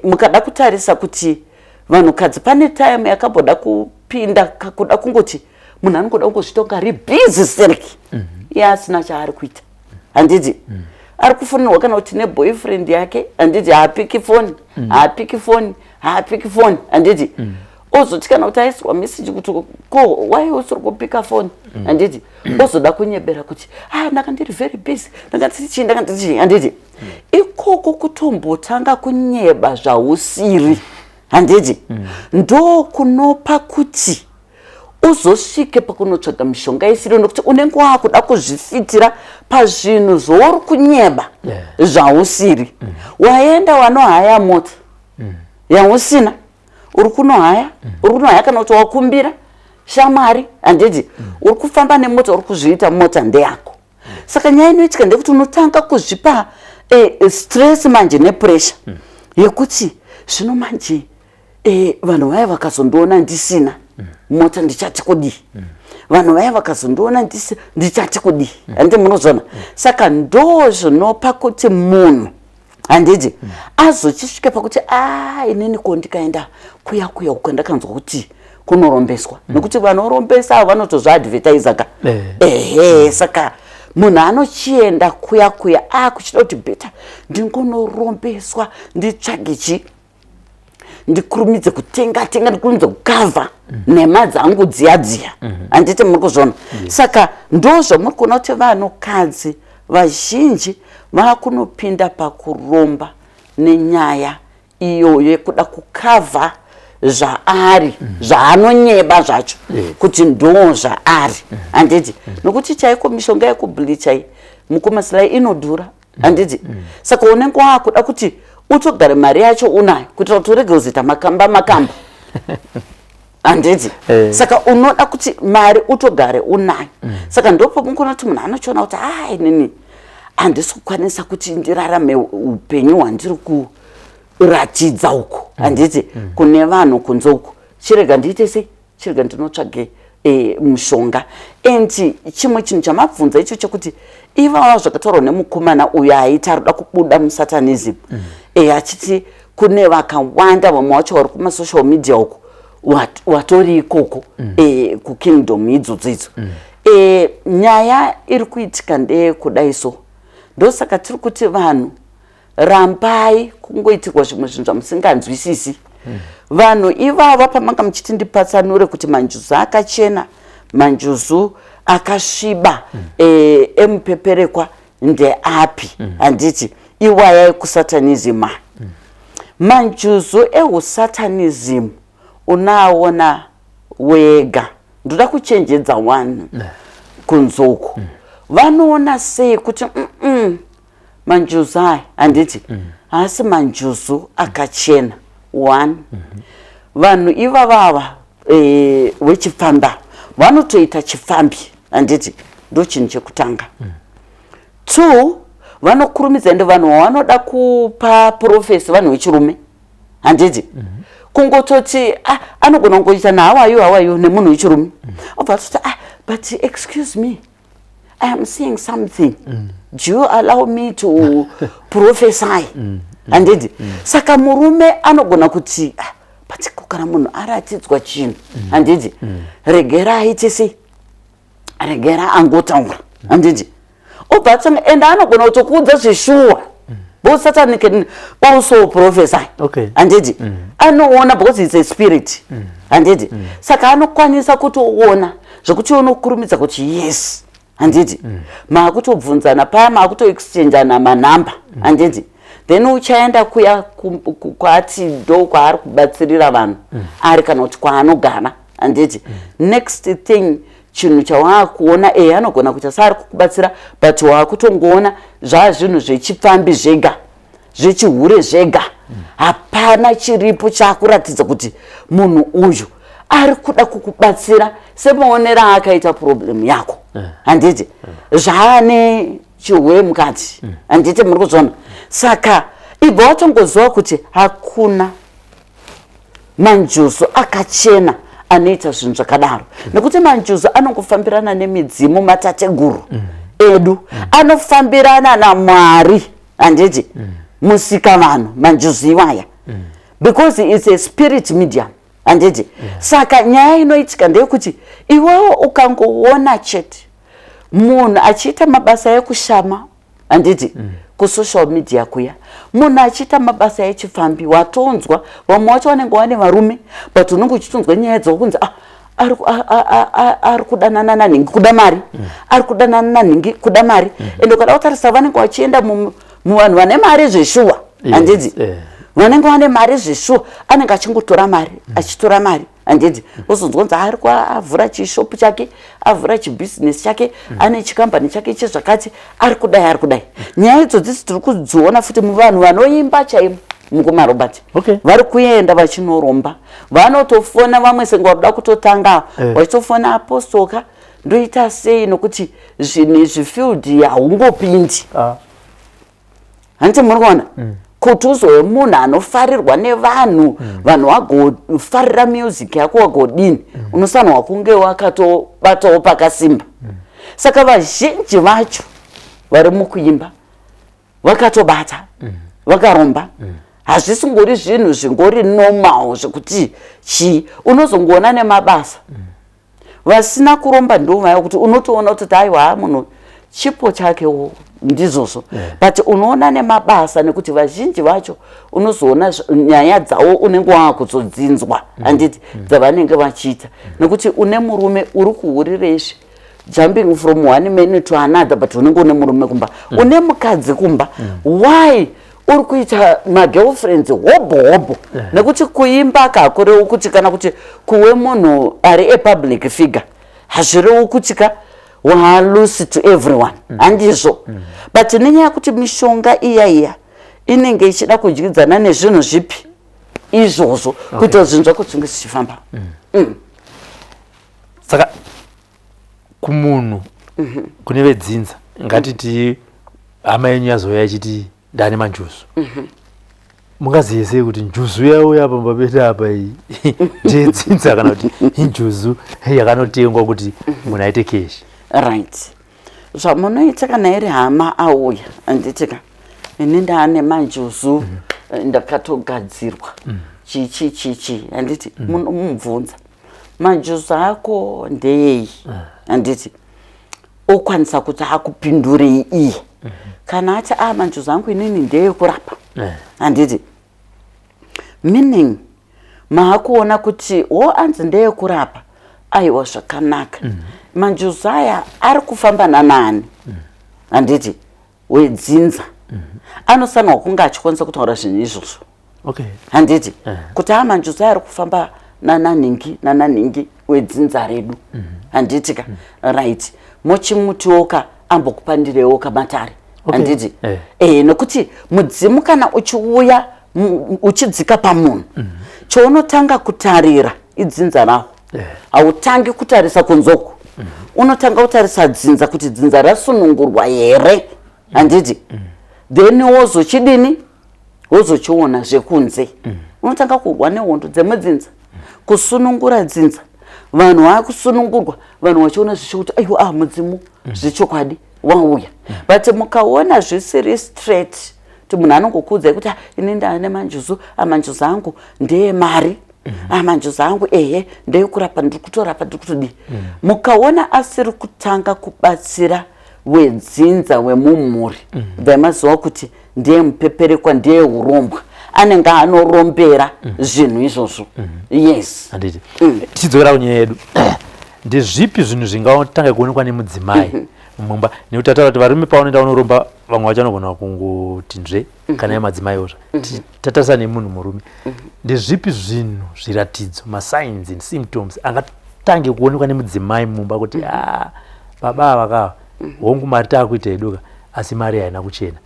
Mukada kutarisa kuti vanhukadzi pane time yakamboda kupinda kuda kungoti munhu anongoda kungozviita kunge ari busy stereki, iye asina chaari kuita, handiti? Ari kufonерwa kana kuti neboyfriend yake, handiti? Haapicki foni, haapicki foni, haapicki foni, handiti? Ozoti kana kuti aisirwa meseji kuti, "Ko wai usiri kupicka foni?" handiti? Ozoda kunyebera kuti, "Ah, ndanga ndiri very busy, ndanga ndiri chii, ndanga ndiri chii," handiti? Ikoko kutombotanga kunyeba zvausiri, handiti, ndo kunopa kuti uzosvike pakunotsvaga mishonga isiri, nokuti unenge waakuda kuzvifitira pazvinhu zvouri kunyeba zvausiri. Waenda wanohaya mota yausina, uri kunohaya, uri kunohaya kana kuti wakumbira shamwari, handiti? Uri kufamba nemota, uri kuzviita mota ndeyako. Saka nyaya inoitika ndekuti unotanga kuzvipa stress manje nepressure yekuti zvino manje vanhu vaya vakazondiona ndisina mota ndichati kudii? Vanhu vaya vakazondiona ndichati kudii? Handiti munozviona? Saka ndo zvinopa kuti munhu, handiti, azochisvika pakuti a inini ko ndikaenda kuya kuya uko ndakanzwa kuti kunorombeswa, nekuti vanorombesa avo vanotozviadvertisa ka. Ehe, saka munhu anochienda kuya kuya akuchida kuti better ndingonorombeswa, nditsvage chi ndikurumidze kutenga tenga, ndikurumidze kukavha nhema dzangu dziya dziya. Handiti muri kuzviona? Saka ndo zvamuri kuona kuti vanhukadzi vazhinji vakunopinda pakuromba nenyaya iyoyo yekuda kukavha zvaari, zvaanonyeba zvacho kuti ndo zvaari, handiti? Nokuti chaiko mishonga yekubleacha iyi, mukumasilai, inodhura, handiti? Saka unenge waakuda kuti utogare mari yacho unayo kuitira kuti urege kuzoita makamba makamba, handiti? Saka unoda kuti mari utogare unayo. Saka ndopamukuona kuti munhu anochiona kuti a inini handisi kukwanisa kuti ndirarame upenyu hwandiri kuratidza uku, handiti, kune vanhu kunze uku. Chirega ndiite sei? Chirega ndinotsvage mushonga. And chimwe chinhu chamabvunza icho chekuti ivava zvakataurwa nemukomana uyo aiti ari kuda kubuda musatanism, achiti kune vakawanda, vamwe vacho vari kumasocial media uku watori ikoko kukingdom idzodzo idzo. Nyaya iri kuitika ndeyekudai so, ndosaka tiri kuti vanhu rambai kungoitirwa zvimwe zvinhu zvamusinganzwisisi. Vanhu ivava pamanga muchiti ndipatsanure kuti manjuzu akachena, manjuzu akasviba, emupeperekwa ndeapi, handiti? Iwaya ekusatanism, manjuzu eusatanism unaona wega. Ndoda kuchenjedza vanhu kunze uku, vanoona sei kuti manjuzu aya, handiti, haasi manjuzu akachena? One, vanhu ivavava wechipfamba vanotoita chipfambi, handiti? Ndo chinhu chekutanga. Two, vanokurumidza, ende vanhu vavanoda kupa prophecy vanhu vechirume, handiti? Kungototi ah, anogona kungoita nahawayo hawayo nemunhu wechirume, obva atoti, "Ah, but excuse me, I am seeing something. Do you allow me to prophesy?" Handiti? Saka murume anogona kuti, "Ah, but ko kana munhu aratidzwa chinhu, handiti, regera aite sei, regera angotaura," handiti? Obva atanga, ende anogona kutokuudza zveshuwa because Satan can also prophesy. Handiti? Anoona because it's a spirit, handiti? Saka anokwanisa kutoona zvekuti unokurumidza kuti yes, handiti? Maakutobvunzana paya, maakutoexchanjana manhamba, handiti? Then uchaenda kuya kwaati ndo kwaari kubatsirira vanhu ari kana kuti kwaanogara, handiti? Next thing, chinhu chawaakuona, ehe, anogona kuita seari kukubatsira, but waakutongoona zvaa zvinhu zvechipfambi zvega, zvechihure zvega. Hapana chiripo chaakuratidza kuti munhu uyu ari kuda kukubatsira semaonero aakaita problem yako, handiti? Zvaane chihure mukati, handiti? Muri kuzviona? Saka ibva watongoziva kuti hakuna manjuzu akachena anoita zvinhu zvakadaro, nekuti manjuzu anongofambirana nemidzimu, matateguru edu anofambirana naMwari, handiti? Musika vanhu, manjuzu iwaya, because it's a spirit medium, handiti? Saka nyaya inoitika ndeyekuti iwewo ukangoona chete munhu achiita mabasa ekushama, handiti, kusocial media kuya, munhu achiita mabasa echipfambi, watonzwa vamwe vacho vanenge vane varume, but unenge uchitonzwa nyaya dzavo kunzi, ah, ari kudanana nanhingi kuda mari, ari kudanana nanhingi kuda mari. Ende ukada kutarisa, vanenge vachienda muvanhu vane mari zveshuwa, handiti? Vanenge vane mari zveshuwa, anenge achingotora mari, achitora mari, handiti? Wozonzwa kunzi ari avhura chishopu chake, avhura chibhizinesi chake, ane chikambani chake chezvakati, ari kudai, ari kudai. Nyaya idzodzi tiri kudziona futi muvanhu vanoimba chaimo, mukoma Robert. Vari kuenda vachinoromba, vanotofona vamwe senge vakuda kutotanga, vachitofona apostoka, ndoita sei? Nokuti zvinhu izvi, field haungopindi. Handiti muri kuona? Kuti uzove munhu anofarirwa nevanhu, vanhu vagofarira music yako, wagodini, unofanirwa kunge wakatobatawo pakasimba. Saka vazhinji vacho vari mukuimba vakatobata, vakaromba. Hazvisingori zvinhu zvingori normal zvekuti chii. Unozongoona nemabasa. Vasina kuromba ndo vaya kuti unotoona kuti aiwa, munhu chipo chakewo ndizvozvo, but unoona nemabasa, nekuti vazhinji vacho unozoona nyaya dzavo unenge waakuzodzinzwa, handiti, dzavanenge vachiita, nekuti une murume uri kuhurirezvi, jumping from one man to another, but unenge une murume kumba, une mukadzi kumba. Why uri kuita magirlfriends hobho hobho? Nekuti kuimba kakurewo kuti kana kuti kuwe munhu ari a public figure hazvirewo kuti ka waloose to everyone, handizvo. But nenyaya yekuti mishonga iya iya inenge ichida kudyidzana nezvinhu zvipi izvozvo kuitira zvinhu zvako zvinge zvichifamba. Saka kumunhu kune vedzinza, ngatiti hama yenyu yazouya ichiti ndane manjuzu, mungazive sei kuti njuzu yauya pamba pedu apa iyi ndeyedzinza kana kuti injuzu yakanotengwa kuti munhu aite cash? Right, zvamunoita kana iri hama auya, handitika, ini ndaane manjuzu, ndakatogadzirwa chichi chichi, handiti, munomubvunza manjuzu ako ndeyei, handiti, okwanisa kuti akupindurei iye. Kana ati a manjuzu angu inini ndeyekurapa, handiti, meaning maakuona kuti wo anzi ndeyekurapa, aiwa, zvakanaka. Manjuzu aya ari kufamba nanani, handiti, wedzinza anofanirwa kunge achikwanisa kutaura zvinhu izvozvo, handiti, kuti a manjuzu aya ari kufamba nananhingi nananhingi wedzinza redu, handiti ka. Right, mochimutiwoka ambokupandirewo kamatare, handiti? Nekuti mudzimu kana uchiuya uchidzika pamunhu, chounotanga kutarira idzinza rawo. Hautangi kutarisa kunzoku, unotanga kutarisa dzinza, kuti dzinza rasunungurwa here, handiti? Then wozochidini? Wozochiona zvekunze. Unotanga kurwa nehondo dzemudzinza kusunungura dzinza. Vanhu vakusunungurwa, vanhu vachiona zvichikuti aiwa, ah, mudzimu zvechokwadi wauya. But mukaona zvisiri straight, kuti munhu anongokuudzai kuti, "Ah, ini ndaane manjuzu, amanjuzu angu ndeemari, amanjuzu angu ehe ndeekurapa, ndiri kutorapa, ndiri kutodii," mukaona asiri kutanga kubatsira wedzinza wemumhuri, bvai maziva kuti ndiye mupeperekwa, ndiye urombwa, anenge anorombera zvinhu izvozvo, yes. Handiti. Tichidzokera kunyaya yedu, ndezvipi zvinhu zvingatanga kuonekwa nemudzimai mumba? Nekuti tataura kuti varume pavanoenda vanoromba, vamwe vacho vanogona kungoti nzve kana yemadzimai ozva. Tatarisa nemunhu murume, ndezvipi zvinhu, zviratidzo, masigns and symptoms angatange kuonekwa nemudzimai mumba kuti a baba ava kava, hongu mari taakuita heduka, asi mari haina kuchena?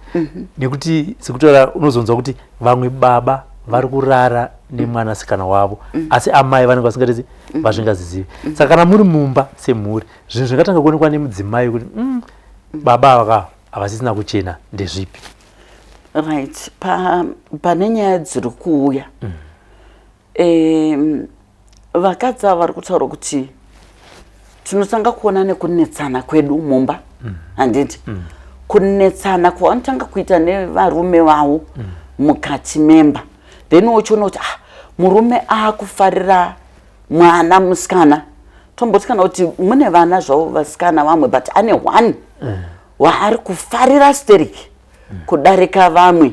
Nekuti sekutaura unozonzwa kuti vamwe baba vari kurara nemwanasikana wavo, asi amai vanenge vasingatezi, vasingazizivi. Saka kana muri mumba semhuri, zvinhu zvingatanga kuonekwa nemudzimai kuti baba ava kava havasisina kuchena ndezvipi? Right, pane nyaya dziri kuuya, vakadzi ava vari kutaura kuti tinotanga kuona nekunetsana kwedu mumba, handiti? Kunetsana kwavanotanga kuita nevarume vavo mukati memba, then wochiona kuti ah, murume aakufarira mwana musikana. Tomboti kana kuti mune vana zvavo vasikana vamwe, but ane one waari kufarira stereki kudarika vamwe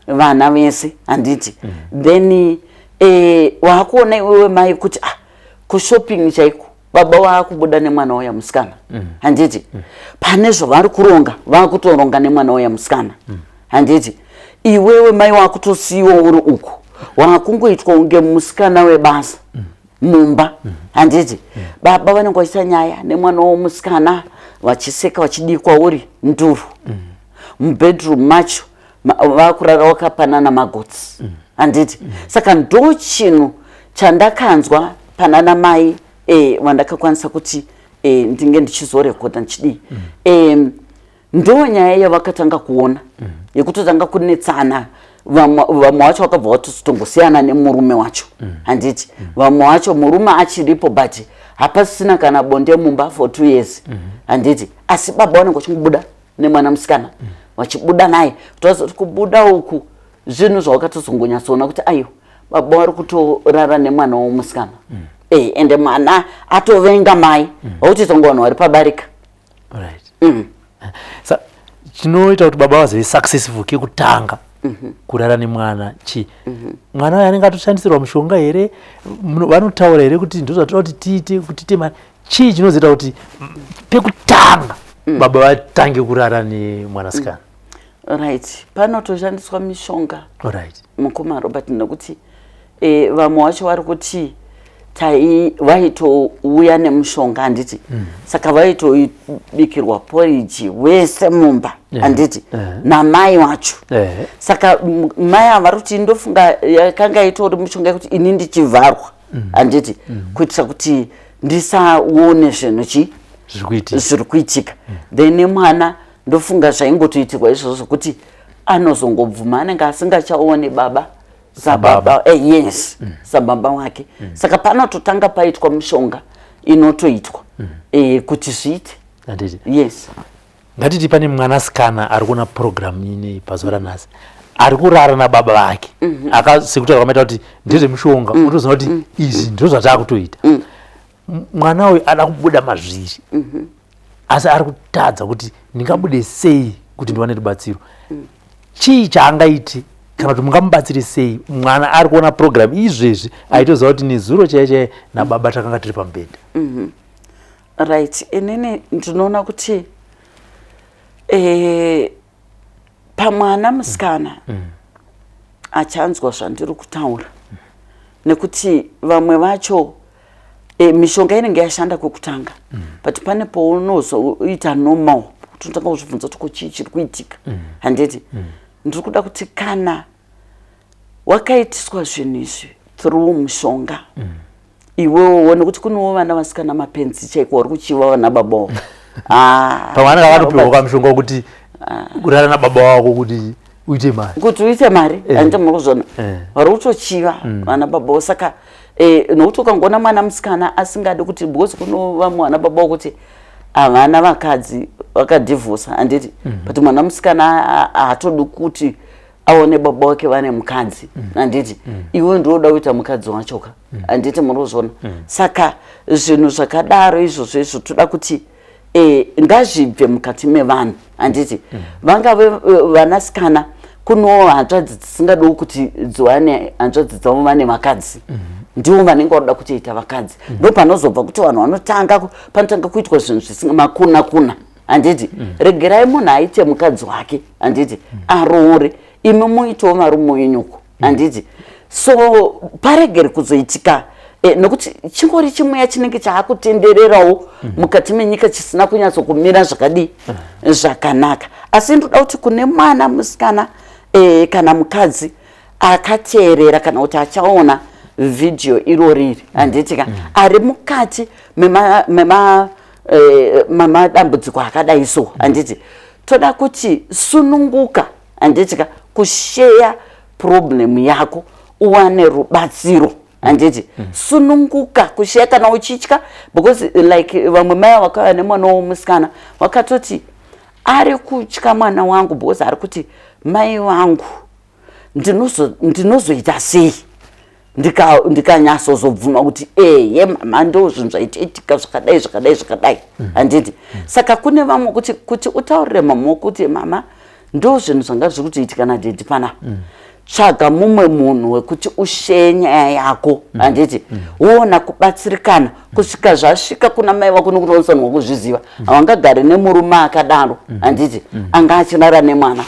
vana vese, handiti? Then waakuona iwewe mai kuti ah, kushopping chaiko baba waakubuda nemwana uya musikana, handiti? Pane zvavari kuronga, vaakutoronga nemwana uya musikana, handiti? Iwewe mai waakutosiyiwa uri uku, waakungoitwa kunge musikana webasa mumba, handiti? Baba vanenge vachiita nyaya nemwana womusikana, vachiseka, vachidikwa uri nduru. Mubedroom macho vakurara wakapanana magotsi, handiti? Saka ndo chinhu chandakanzwa panana mai vandakakwanisa kuti ndinge ndichizorekodha ndichidii. Ndo nyaya yavakatanga kuona yekutotanga kunetsana. Vamwe vacho vakabva vatotongosiyana nemurume wacho, handiti? Vamwe vacho murume achiripo, but hapasisina kana bonde mumba for 2 years, handiti? Asi baba vanenge vachingobuda nemwana musikana, vachibuda naye. Tozoti kubuda uku zvinhu zvawakatozongonyatsoona kuti aiwa, baba vari kutorara nemwana womusikana. Ende mwana atovenga mai, vakutoita kunge vanhu vari pabarika. Sa chinoita kuti baba vazove successful kekutanga kurara nemwana chi? Mwana uyo anenge atoshandisirwa mushonga here? Vanotaura here kuti ndozvatoda kuti tiite kuti tiite mari? Chii chinozoita kuti pekutanga baba vatange kurara nemwanasikana? Right, panotoshandiswa mishonga, mukoma Robert, nekuti vamwe vacho vari kuti tai vaitouya nemushonga, handiti? Saka vaitobikirwa poriji wese mumba, handiti, namai wacho. Saka mai ava vari kuti ndofunga yakanga itori mishonga yekuti ini ndichivharwa, handiti, kuitira kuti ndisaone zvinhu chi Zviri kuitika. Zviri kuitika. Then mwana ndofunga zvaingotoitirwa izvozvo zvokuti anozongobvuma, anenge asingachaoni baba sababa, yes, sababa wake. Saka panototanga paitwa mishonga inotoitwa kuti zviite. Handiti? Yes. Ngatiti pane mwanasikana ari kuona purogiramu inei pazuva ranhasi, ari kurara nababa vake. Sekutaura kwamaita kuti ndezvemushonga, unotoziva kuti izvi ndo zvataakutoita. Mwana uyu ada kubuda mazviri, asi ari kutadza kuti ndingabude sei kuti ndiwane rubatsiro. Chii chaangaiti, kana kuti mungamubatsire sei mwana ari kuona purogiramu izvezvi, aitoziva kuti nezuro chaiye chaiye nababa takanga tiri pamubhedha? Right, inini ndinoona kuti pamwana musikana achanzwa zvandiri kutaura, nekuti vamwe vacho mishonga inenge yashanda kwekutanga, but pane paunozoita normal kuti unotanga kuzvibvunza kuti ko chii chiri kuitika, handiti? Ndiri kuda kuti kana wakaitiswa zvinhu izvi through mushonga, iwewo, nekuti kunewo vana vasikana mapenzi chaiko vari kuchiva vana babawo. Ah, Pamwe anenge akatopiwa kamushonga wekuti kurara nababa wako kuti uite mari. Kuti uite mari. Handiti muri kuzviona? Vari kutochiva vana babawo. Saka nokuti ukangoona mwana musikana asingadi kuti, because kuno vamwe vana baba wokuti havana vakadzi, vakadhivhosa, handiti? But mwana musikana haatodi kuti aone baba wake vane mukadzi, handiti? Iwe ndoda kuita mukadzi wachoka, handiti muri kuzviona? Saka zvinhu zvakadaro izvozvo izvo toda kuti ngazvibve mukati mevanhu, handiti? Vangave vanasikana, kunowo hanzvadzi dzisingadiwo kuti dziwane hanzvadzi dzavo vane vakadzi. Ndivo vanenge varoda kutoita vakadzi. Ndo panozobva kuti vanhu vanotanga panotanga kuitwa zvinhu zvisinga makuna kuna, handiti? Regerai munhu aite mukadzi wake, handiti? Aroore, imi muitewo varume wenyuko, handiti? So paregere kuzoitika nokuti chingori chimweya chinenge chaakutendererawo mukati menyika chisina kunyatsokumira zvakadii zvakanaka. Asi ndoda kuti kune mwana musikana kana mukadzi akateerera kana kuti achaona vhidhiyo iroriri, handiti ka, ari mukati memadambudziko akadai so, handiti, toda kuti sununguka, handiti ka, kusheya problem yako uwane rubatsiro, handiti? Sununguka kusheya kana uchitya, because like vamwe mai vakauya nemwana womusikana, vakatoti ari kutya mwana wangu because ari kuti mai vangu ndinozoita sei ndikanyatsozobvuma kuti eye mama, ndo zvinhu zvaitoitika zvakadai zvakadai zvakadai, handiti? Saka kune vamwe kuti utaurire mama kuti mama, ndo zvinhu zvanga zviri kutoitika nadhedhi panapa, tsvaga mumwe munhu wekuti usheye nyaya yako, handiti? Woona kubatsirikana kusvika zvasvika kuna mai vako, nokuti vanofanirwa kuzviziva. Havangagari nemurume akadaro, handiti, anga achirara nemwana,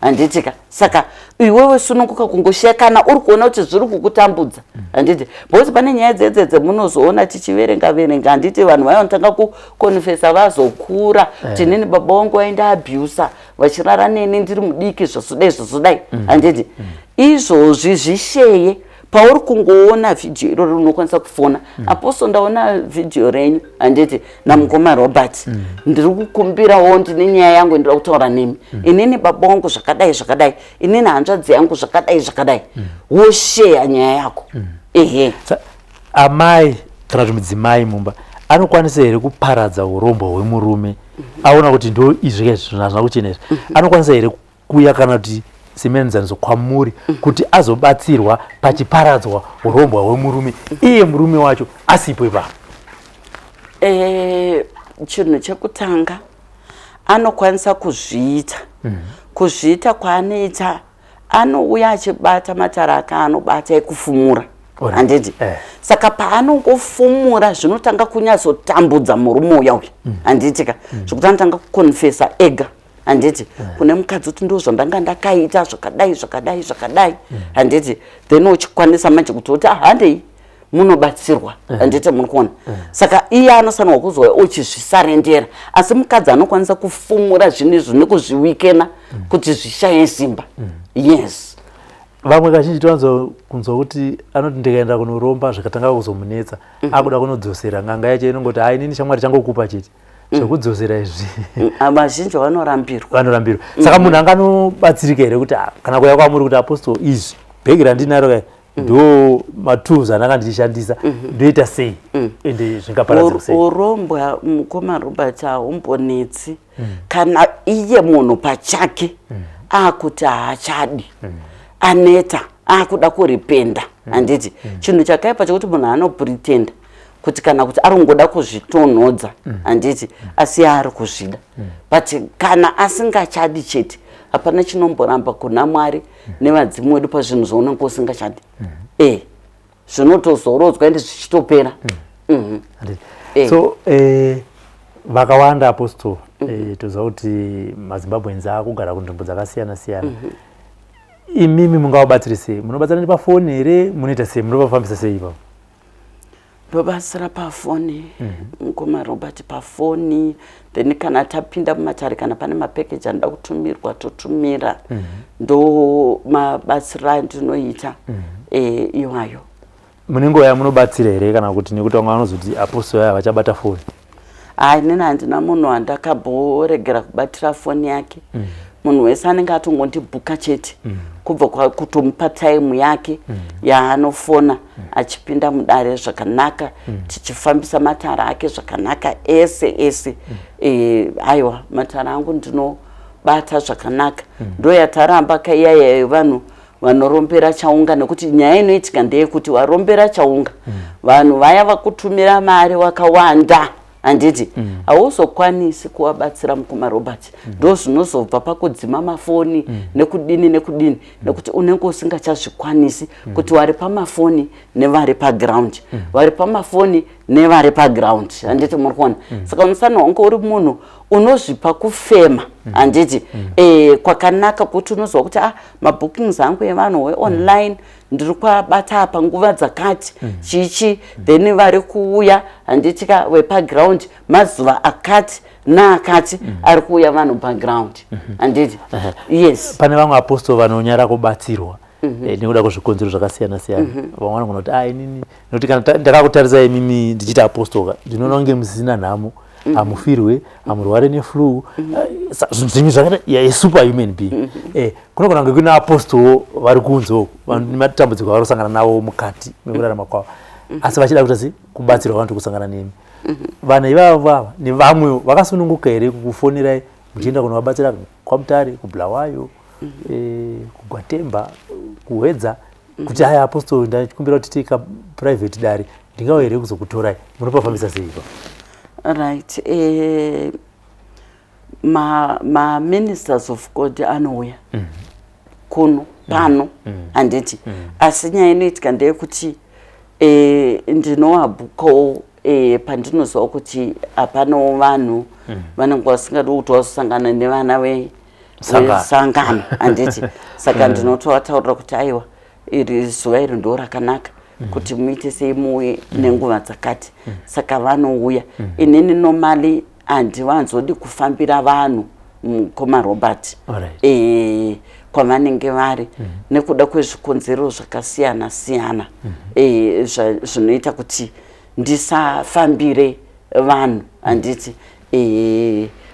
handiti ka? Saka iwewe sununguka kungoshiya kana uri kuona kuti zviri kukutambudza, handiti? Because pane nyaya dzedze munozoona tichiverenga verenga, handiti, vanhu vaya vanotanga kukonfesa vazokura kuti inini baba vangu vaenda abusa vachirara neni ndiri mudiki, zvazodai zvazodai, handiti? Izvozvi zvisheye. Pauri kungoona vhidhiyo iroro, unokwanisa kufona, "Apostle, ndaona vhidhiyo renyu, handiti, namukoma Robert. Ndiri kukumbirawo, ndine nyaya yangu, ndinoda kutaura nemi. Inini baba wangu zvakadai zvakadai, inini hanzvadzi yangu zvakadai zvakadai." Wosheya nyaya yako, ehe. Amai kana kuti mudzimai mumba anokwanisa here kuparadza urombwa hwemurume aona kuti ndo izvi zvinhu hazvina kuchena izvi? Anokwanisa here kuuya kana kuti semuenzaniso kwamuri kuti azobatsirwa pachiparadzwa urombwa hwemurume, iye murume wacho asipo ipapo? Chinhu chekutanga, anokwanisa kuzviita. Kuzviita kwaanoita, anouya achibata matare anobata ekufumura, handiti? Saka paanongofumura, zvinotanga kunyatsotambudza murume uya uya, handiti ka? Zvokuti anotanga kukonfesa ega, handiti, kune mukadzi kuti, "Ndo zvandanga ndakaita, zvakadai zvakadai zvakadai," handiti? Then uchikwanisa manje kuti uti, "Ah, handei munobatsirwa," handiti? Muri kuona? Saka iye anofanirwa kuzouya uchizvisarendera, asi mukadzi anokwanisa kufumura zvinhu izvo nekuzviwikena kuti zvishaye simba, yes. Vamwe kazhinji towanza kunzwa kuti anoti, "Ndikaenda kunoromba, zvikatanga kuzomunetsa, akuda kunodzosera, n'anga yacho inongoti, 'Hai, inini shamwari changokupa chete, zvekudzosera izvi.'" Vazhinji vanorambirwa. Vanorambirwa. Saka munhu anganobatsirika here kuti, ah, kana kuya kwamuri kuti, "Apostle, izvi bhegi randinaro kai, ndo matools andanga ndichishandisa, ndoita sei, ende zvingaparadzirwa sei?" Urombwa, mukoma Robert, haumbonetsi kana iye munhu pachake akuti haachadi, aneta, akuda kuripenda, handiti? Chinhu chakaipa chekuti munhu anopretenda kuti, kana kuti ari kungoda kuzvitonhodza, handiti, asi ari kuzvida. But kana asingachadi chete, hapana chinomboramba kuna Mwari nevadzimu wedu pazvinhu zvaunenge usingachadi. Zvinotozorodzwa ende zvichitopera. Handiti? So vakawanda, Apostle, toziva kuti maZimbabweans akugara kunzvimbo dzakasiyana siyana. Imimi mungavabatsire sei? Munobatsira nepafoni here? Munoita sei? Munovafambisa sei ipapo? Ndobatsira pafoni, mukoma Robert, pafoni. Then kana tapinda mumatare, kana pane mapackage anoda kutumirwa, totumira. Ndo mabatsiro andinoita iwayo. Mune nguva yamunobatsira here, kana kuti nekuti vamwe vanozoti Apostle aya vachabata foni? Hai, nini handina munhu wandakabhoregera kubatira foni yake. Munhu wese anenge atongondibhuka chete, kubva kutomupa time yake yaanofona, achipinda mudare zvakanaka, tichifambisa matare ake zvakanaka ese ese. Aiwa, matare angu ndinobata zvakanaka. Ndo yataramba kaiyaya yevanhu vanorombera chaunga, nekuti nyaya inoitika ndeyekuti warombera chaunga, vanhu vaya vakutumira mari wakawanda, handiti? Hauzokwanisi kuvabatsira, mukoma Robert. Ndo zvinozobva pakudzima mafoni nekudini nekudini, nekuti unenge usingachazvikwanisi kuti vari pamafoni nevari paground, vari pamafoni nevari paground, handiti? Muri kuona? Saka unofanira kunge uri munhu unozvipa kufema, handiti? Kwakanaka kuti unoziva kuti, ah, mabookings angu evanhu weonline ndiri kuabata apa nguva dzakati, chichi, then vari kuuya, handiti ka, vepaground mazuva akati naakati ari kuuya vanhu paground, handiti? Yes. Pane vamwe apostle vanonyara kubatsirwa nekuda kwezvikonzero zvakasiyana siyana. Vamwe vanogona kuti, "Ah, inini," nekuti kana ndakakutarisa imimi ndichiti apostle ka, ndinoona kunge musina nhamo, hamufirwe, hamurware neflu, zvinhu zvenyu zvakaita ya super human being. Kunogona kunge kune apostle vari kunze uku nematambudziko avari kusangana navo mukati mekurarama kwavo, asi vachida kuita sei? Kubatsirwa. Vanoti kusangana nemi. Vanhu ivavo ava nevamwe vakasununguka here kukufonerai muchienda kunovabatsira kwaMutare, kuBulawayo, kuGwatemba, kuHwedza, kuti, "Haya Apostle, ndachikumbira kuti tiite private dare, ndingauya here kuzokutorai?" Munopafambisa sei ipa? Right, ma ministers of God anouya kuno pano, handiti? Asi nyaya inoitika ndeyekuti ndinovabhukawo pandinoziva kuti hapanawo vanhu vanenge vasingadi kuti vazosangana nevana Sangano. Vesangano, handiti? Saka ndinotovataurira kuti, "Aiwa, iri zuva iri ndo rakanaka kuti muite sei, muuye nenguva dzakati." Saka vanouya. Inini normally handiwanzodi kufambira vanhu, mukoma Robert. kwavanenge vari nekuda kwezvikonzero zvakasiyana siyana zvinoita kuti ndisafambire vanhu, handiti,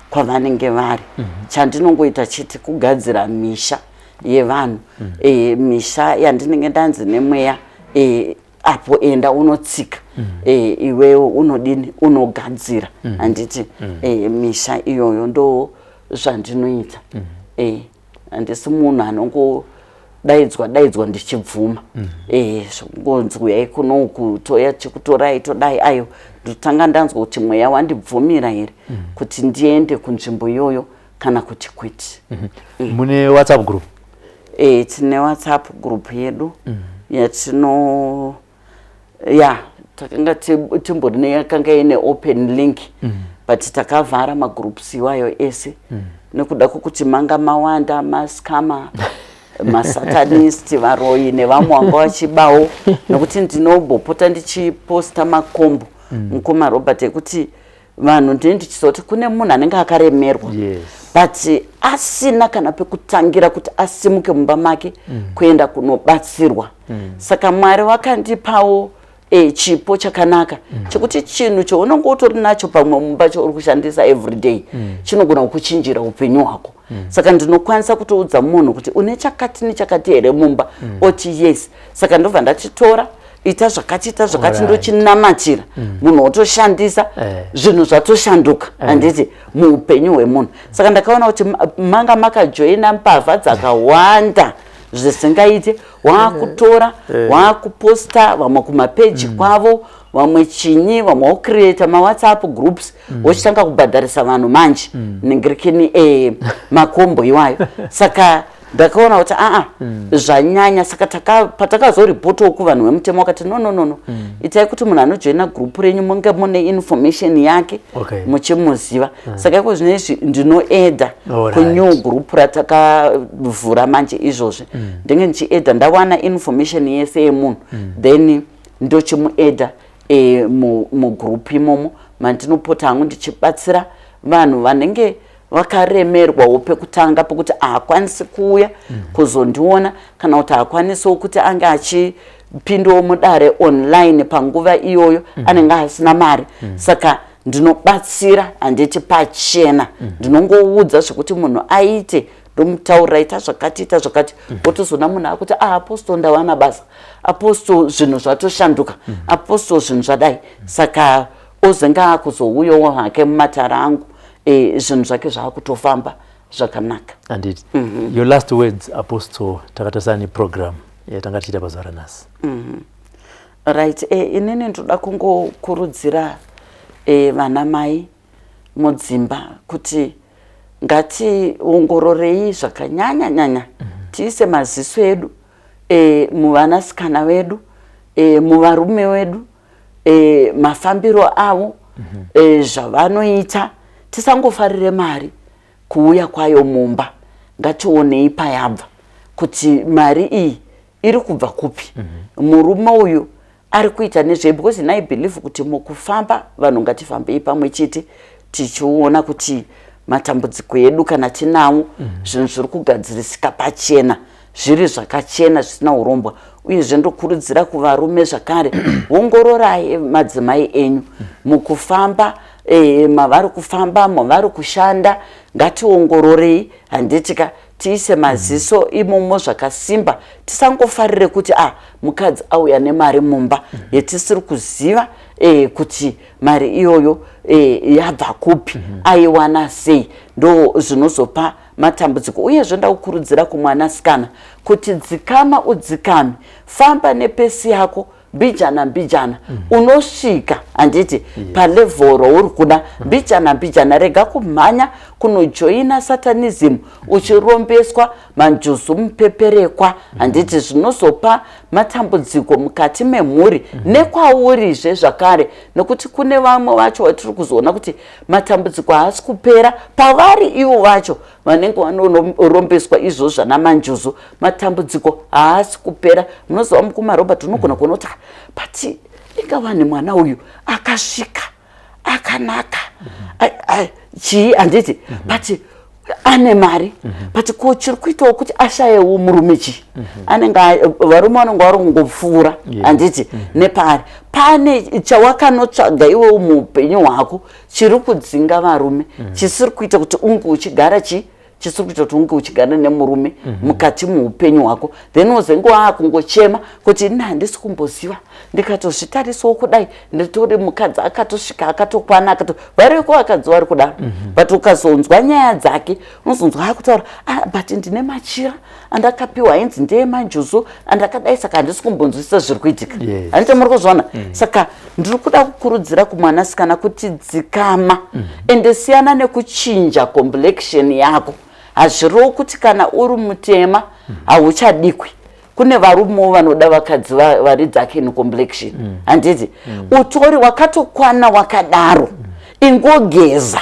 kwavanenge vari. Chandinongoita chete kugadzira misha yevanhu, misha yandinenge ndanzi nemweya apo enda unotsika, iwewo unodini, unogadzira, handiti? Misha iyoyo ndo zvandinoita. Handisi munhu anongodaidzwa daidzwa ndichibvuma zvokungonzi uyai kunoku, toya chikutorai, todai. Ayo, ndotanga ndanzwa kuti mweya wandibvumira here kuti ndiende kunzvimbo iyoyo kana kuti kwete. Mune WhatsApp group? Tine WhatsApp group yedu yatino ya takanga timbori neyakanga ine open link, but takavhara magroups iwayo ese nekuda kwokuti manga mawanda mascammer, masatanist, varoyi nevamwe vanga vachibawo, nekuti ndinombopota ndichiposta makombo, mukoma Robert, ekuti vanhu ndine ndichiziva kuti kune munhu anenge akaremerwa but asina kana pekutangira kuti asimuke mumba make kuenda kunobatsirwa. Saka Mwari vakandipawo chipo chakanaka chekuti chinhu chaunonge utori nacho pamwe mumba chauri kushandisa everyday chinogona kukuchinjira upenyu hwako. Saka ndinokwanisa kutoudza munhu kuti une chakati nechakati here mumba, oti yes. Saka ndobva ndachitora, ita zvakati, ita zvakati, ndochinamatira munhu, otoshandisa, zvinhu zvatoshanduka, handiti, muupenyu hwemunhu. Saka ndakaona kuti manga makajoina mbavha dzakawanda zvisingaite, waakutora, waakuposta vamwe kumapeji kwavo, vamwe chinyi, vamwe wocreata maWhatsApp groups, wochitanga kubhadharisa vanhu manje ningirikini makombo iwayo. Saka ndakaona kuti aa, zvanyanya. Saka patakazoripotawo kuvanhu vemutemo, vakati no, no, no, no, itai kuti munhu anojoina gurupu renyu munge mune information yake muchimuziva. Saka iko zvino izvi ndinoadda kunew group ratakavhura manje izvozvi. Ndinge ndichiadda, ndawana information yese yemunhu, then ndochimuadda mugroup imomo mandinopota hangu ndichibatsira vanhu vanenge vakaremerwawo pekutanga, pekuti haakwanisi kuuya kuzondiona kana kuti haakwanisiwo kuti ange achipindawo mudare online panguva iyoyo, anenge asina mari. Saka ndinobatsira, handiti, pachena. Ndinongoudza zvekuti munhu aite, ndomutaurira, ita zvakati, ita zvakati, wotozoona munhu akuti, ah, apostle, ndawana basa, apostle, zvinhu zvatoshanduka, apostle, zvinhu zvadai. Saka ozenge akuzouyawo hake mumatare angu, zvinhu zvake zvaakutofamba zvakanaka. Anditi. Your last words, Apostle, takatarisana neprogram yatanga tichiita pazuva ranhasi. Right, inini ndoda kungokurudzira vana mai mudzimba kuti ngationgororei zvakanyanya nyanya, tiise maziso edu muvanasikana vedu, muvarume vedu, mafambiro avo, zvavanoita. Tisangofarire mari kuuya kwayo mumba, ngationei payabva, kuti mari iyi iri kubva kupi, murume uyu ari kuita nezvei, because ini I believe kuti mukufamba vanhu ngatifambei pamwe chete tichiona kuti matambudziko edu kana tinawo, zvinhu zviri kugadzirisika pachena, zviri zvakachena, zvisina urombwa. Uyezve ndokurudzira kuvarume zvakare, ongororai madzimai enyu mukufamba, mavari kufamba, mavari kushanda. Ngationgororei, handitika, tiise maziso imomo zvakasimba. Tisangofarire kuti ah, mukadzi auya nemari mumba yetisiri kuziva kuti mari iyoyo yabva kupi, aiwana sei. Ndo zvinozopa matambudziko. Uyezve ndakukurudzira kumwanasikana kuti dzikama, udzikame, famba nepace yako mbijana mbijana, unosvika, handiti, palevel rauri kuda mbijana mbijana. Rega kumhanya kunojoina satanism uchirombeswa manjuzu, mupeperekwa, handiti? Zvinozopa matambudziko mukati memhuri nekwaurizve zvakare, nekuti kune vamwe vacho vatiri kuzoona kuti matambudziko haasi kupera pavari ivo vacho vanenge vanorombeswa izvozvo zvana manjuzu. Matambudziko haasi kupera. Munoziva, mukoma Robert, unogona kuona kuti, "Ah, but ingawani mwana uyu akasvika akanaka, chii, handiti?" But Ane mari, but ko chiri kuitawo kuti ashayewo murume chii? Anenge varume vanenge vari kungopfuura, handiti? Nepaari pane chawakanotsvaga iwewo muupenyu hwako chiri kudzinga varume, chisiri kuita kuti unge uchigara chi chisiri kuita kuti unge uchigara nemurume mukati muupenyu hwako. Then uzenge waakungochema kuti ini handisi kumboziva, ndikatozvitarisawo kudai nditori mukadzi akatosvika, akatokwana, akato variko vakadzi vari kudaro. But ukazonzwa nyaya dzake, unozonzwa akutaura, "Ah, but ndine machira andakapiwa, ainzi ndeemanjuzu andakadai, saka handisi kumbonzwisisa zviri kuitika." Handiti muri kuzviona? Saka ndiri kuda kukurudzira kumwanasikana kuti dzikama, ende siyana nekuchinja complexion yako. Hazvirevo kuti kana uri mutema hauchadikwi. Kune varumewo vanoda vakadzi vari dark in complexion, handiti? Utori wakatokwana wakadaro, ingogeza.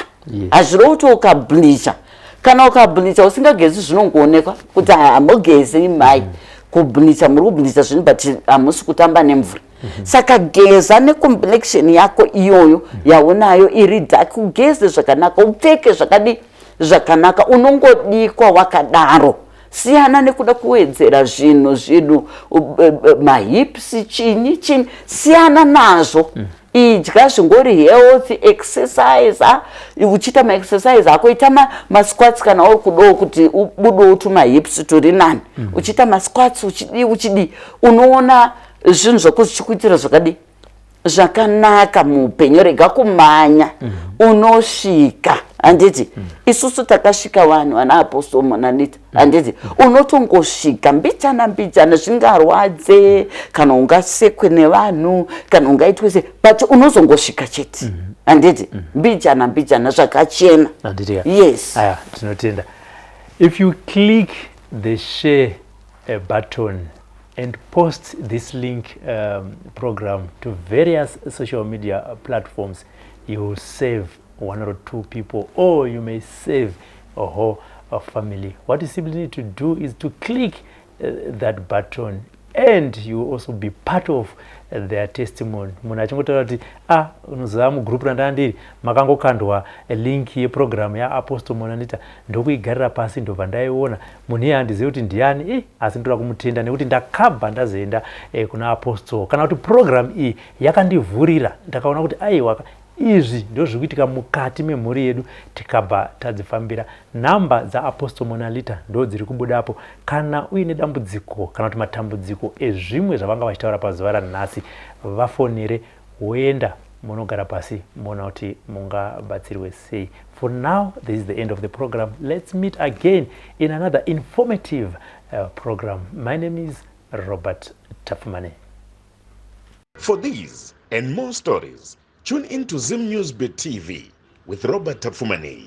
Hazvirevo kuti ukableacha, kana ukableacha usingagezi, zvinongoonekwa kuti hamugezi mai. Kubleacha, muri kubleacha zvinhu, but hamusi kutamba nemvura. Saka geza necomplexion yako iyoyo yaunayo iri dark, ugeze zvakanaka, upfeke zvakadi zvakanaka, unongodikwa wakadaro. Siyana nekuda kuwedzera zvinhu, mahips, chinyi chinyi, siyana nazvo. Idya zvingori healthy, exercise uchiita maexercise ako, ita masquats kana uri kudawo kuti ubudewo tumahips turi nani. Uchiita masquats, uchidii, uchidii, unoona zvinhu zvako zvichikuitira zvakadii zvakanaka muupenyu. Rega kumhanya, unosvika, handiti? Isusu takasvika vanhu vana Apostle Monalita, handiti? Unotongosvika mbichana mbichana, zvingarwadze kana ungasekwe nevanhu kana ungaitwe sei, but unozongosvika chete, handiti? Mbichana mbichana, zvakachena. Handiti ka? Yes. Aya, tinotenda. If you click the share button and post this link program to various social media platforms, you will save one or two people, or you may save a whole family. What you simply need to do is to click that button and you will also be part of their testimony. Munhu achingotaura kuti, "Ah, unoziva mugroup randanga ndiri makangokandwa link yeprogram yaApostle Monalita, ndokuigarira pasi, ndobva ndaiona. Munhu iye handizivi kuti ndiani, asi ndoda kumutenda nekuti ndakabva ndazoenda kuna Apostle, kana kuti program iyi yakandivhurira, ndakaona kuti aiwa, izvi ndo zviri kuitika mukati memhuri yedu, tikabva tadzifambira." Nhamba dzaApostle Monalita ndo dziri kubudapo. Kana uine dambudziko kana kuti matambudziko ezvimwe zvavanga vachitaura pazuva ranhasi, vafonere, woenda munogara pasi, moona kuti mungabatsirwe sei. For now, this is the end of the program. Let's meet again in another informative program. My name is Robert Tafumane. For these and more stories, tune in to Zim News Bit TV with Robert Tafumane.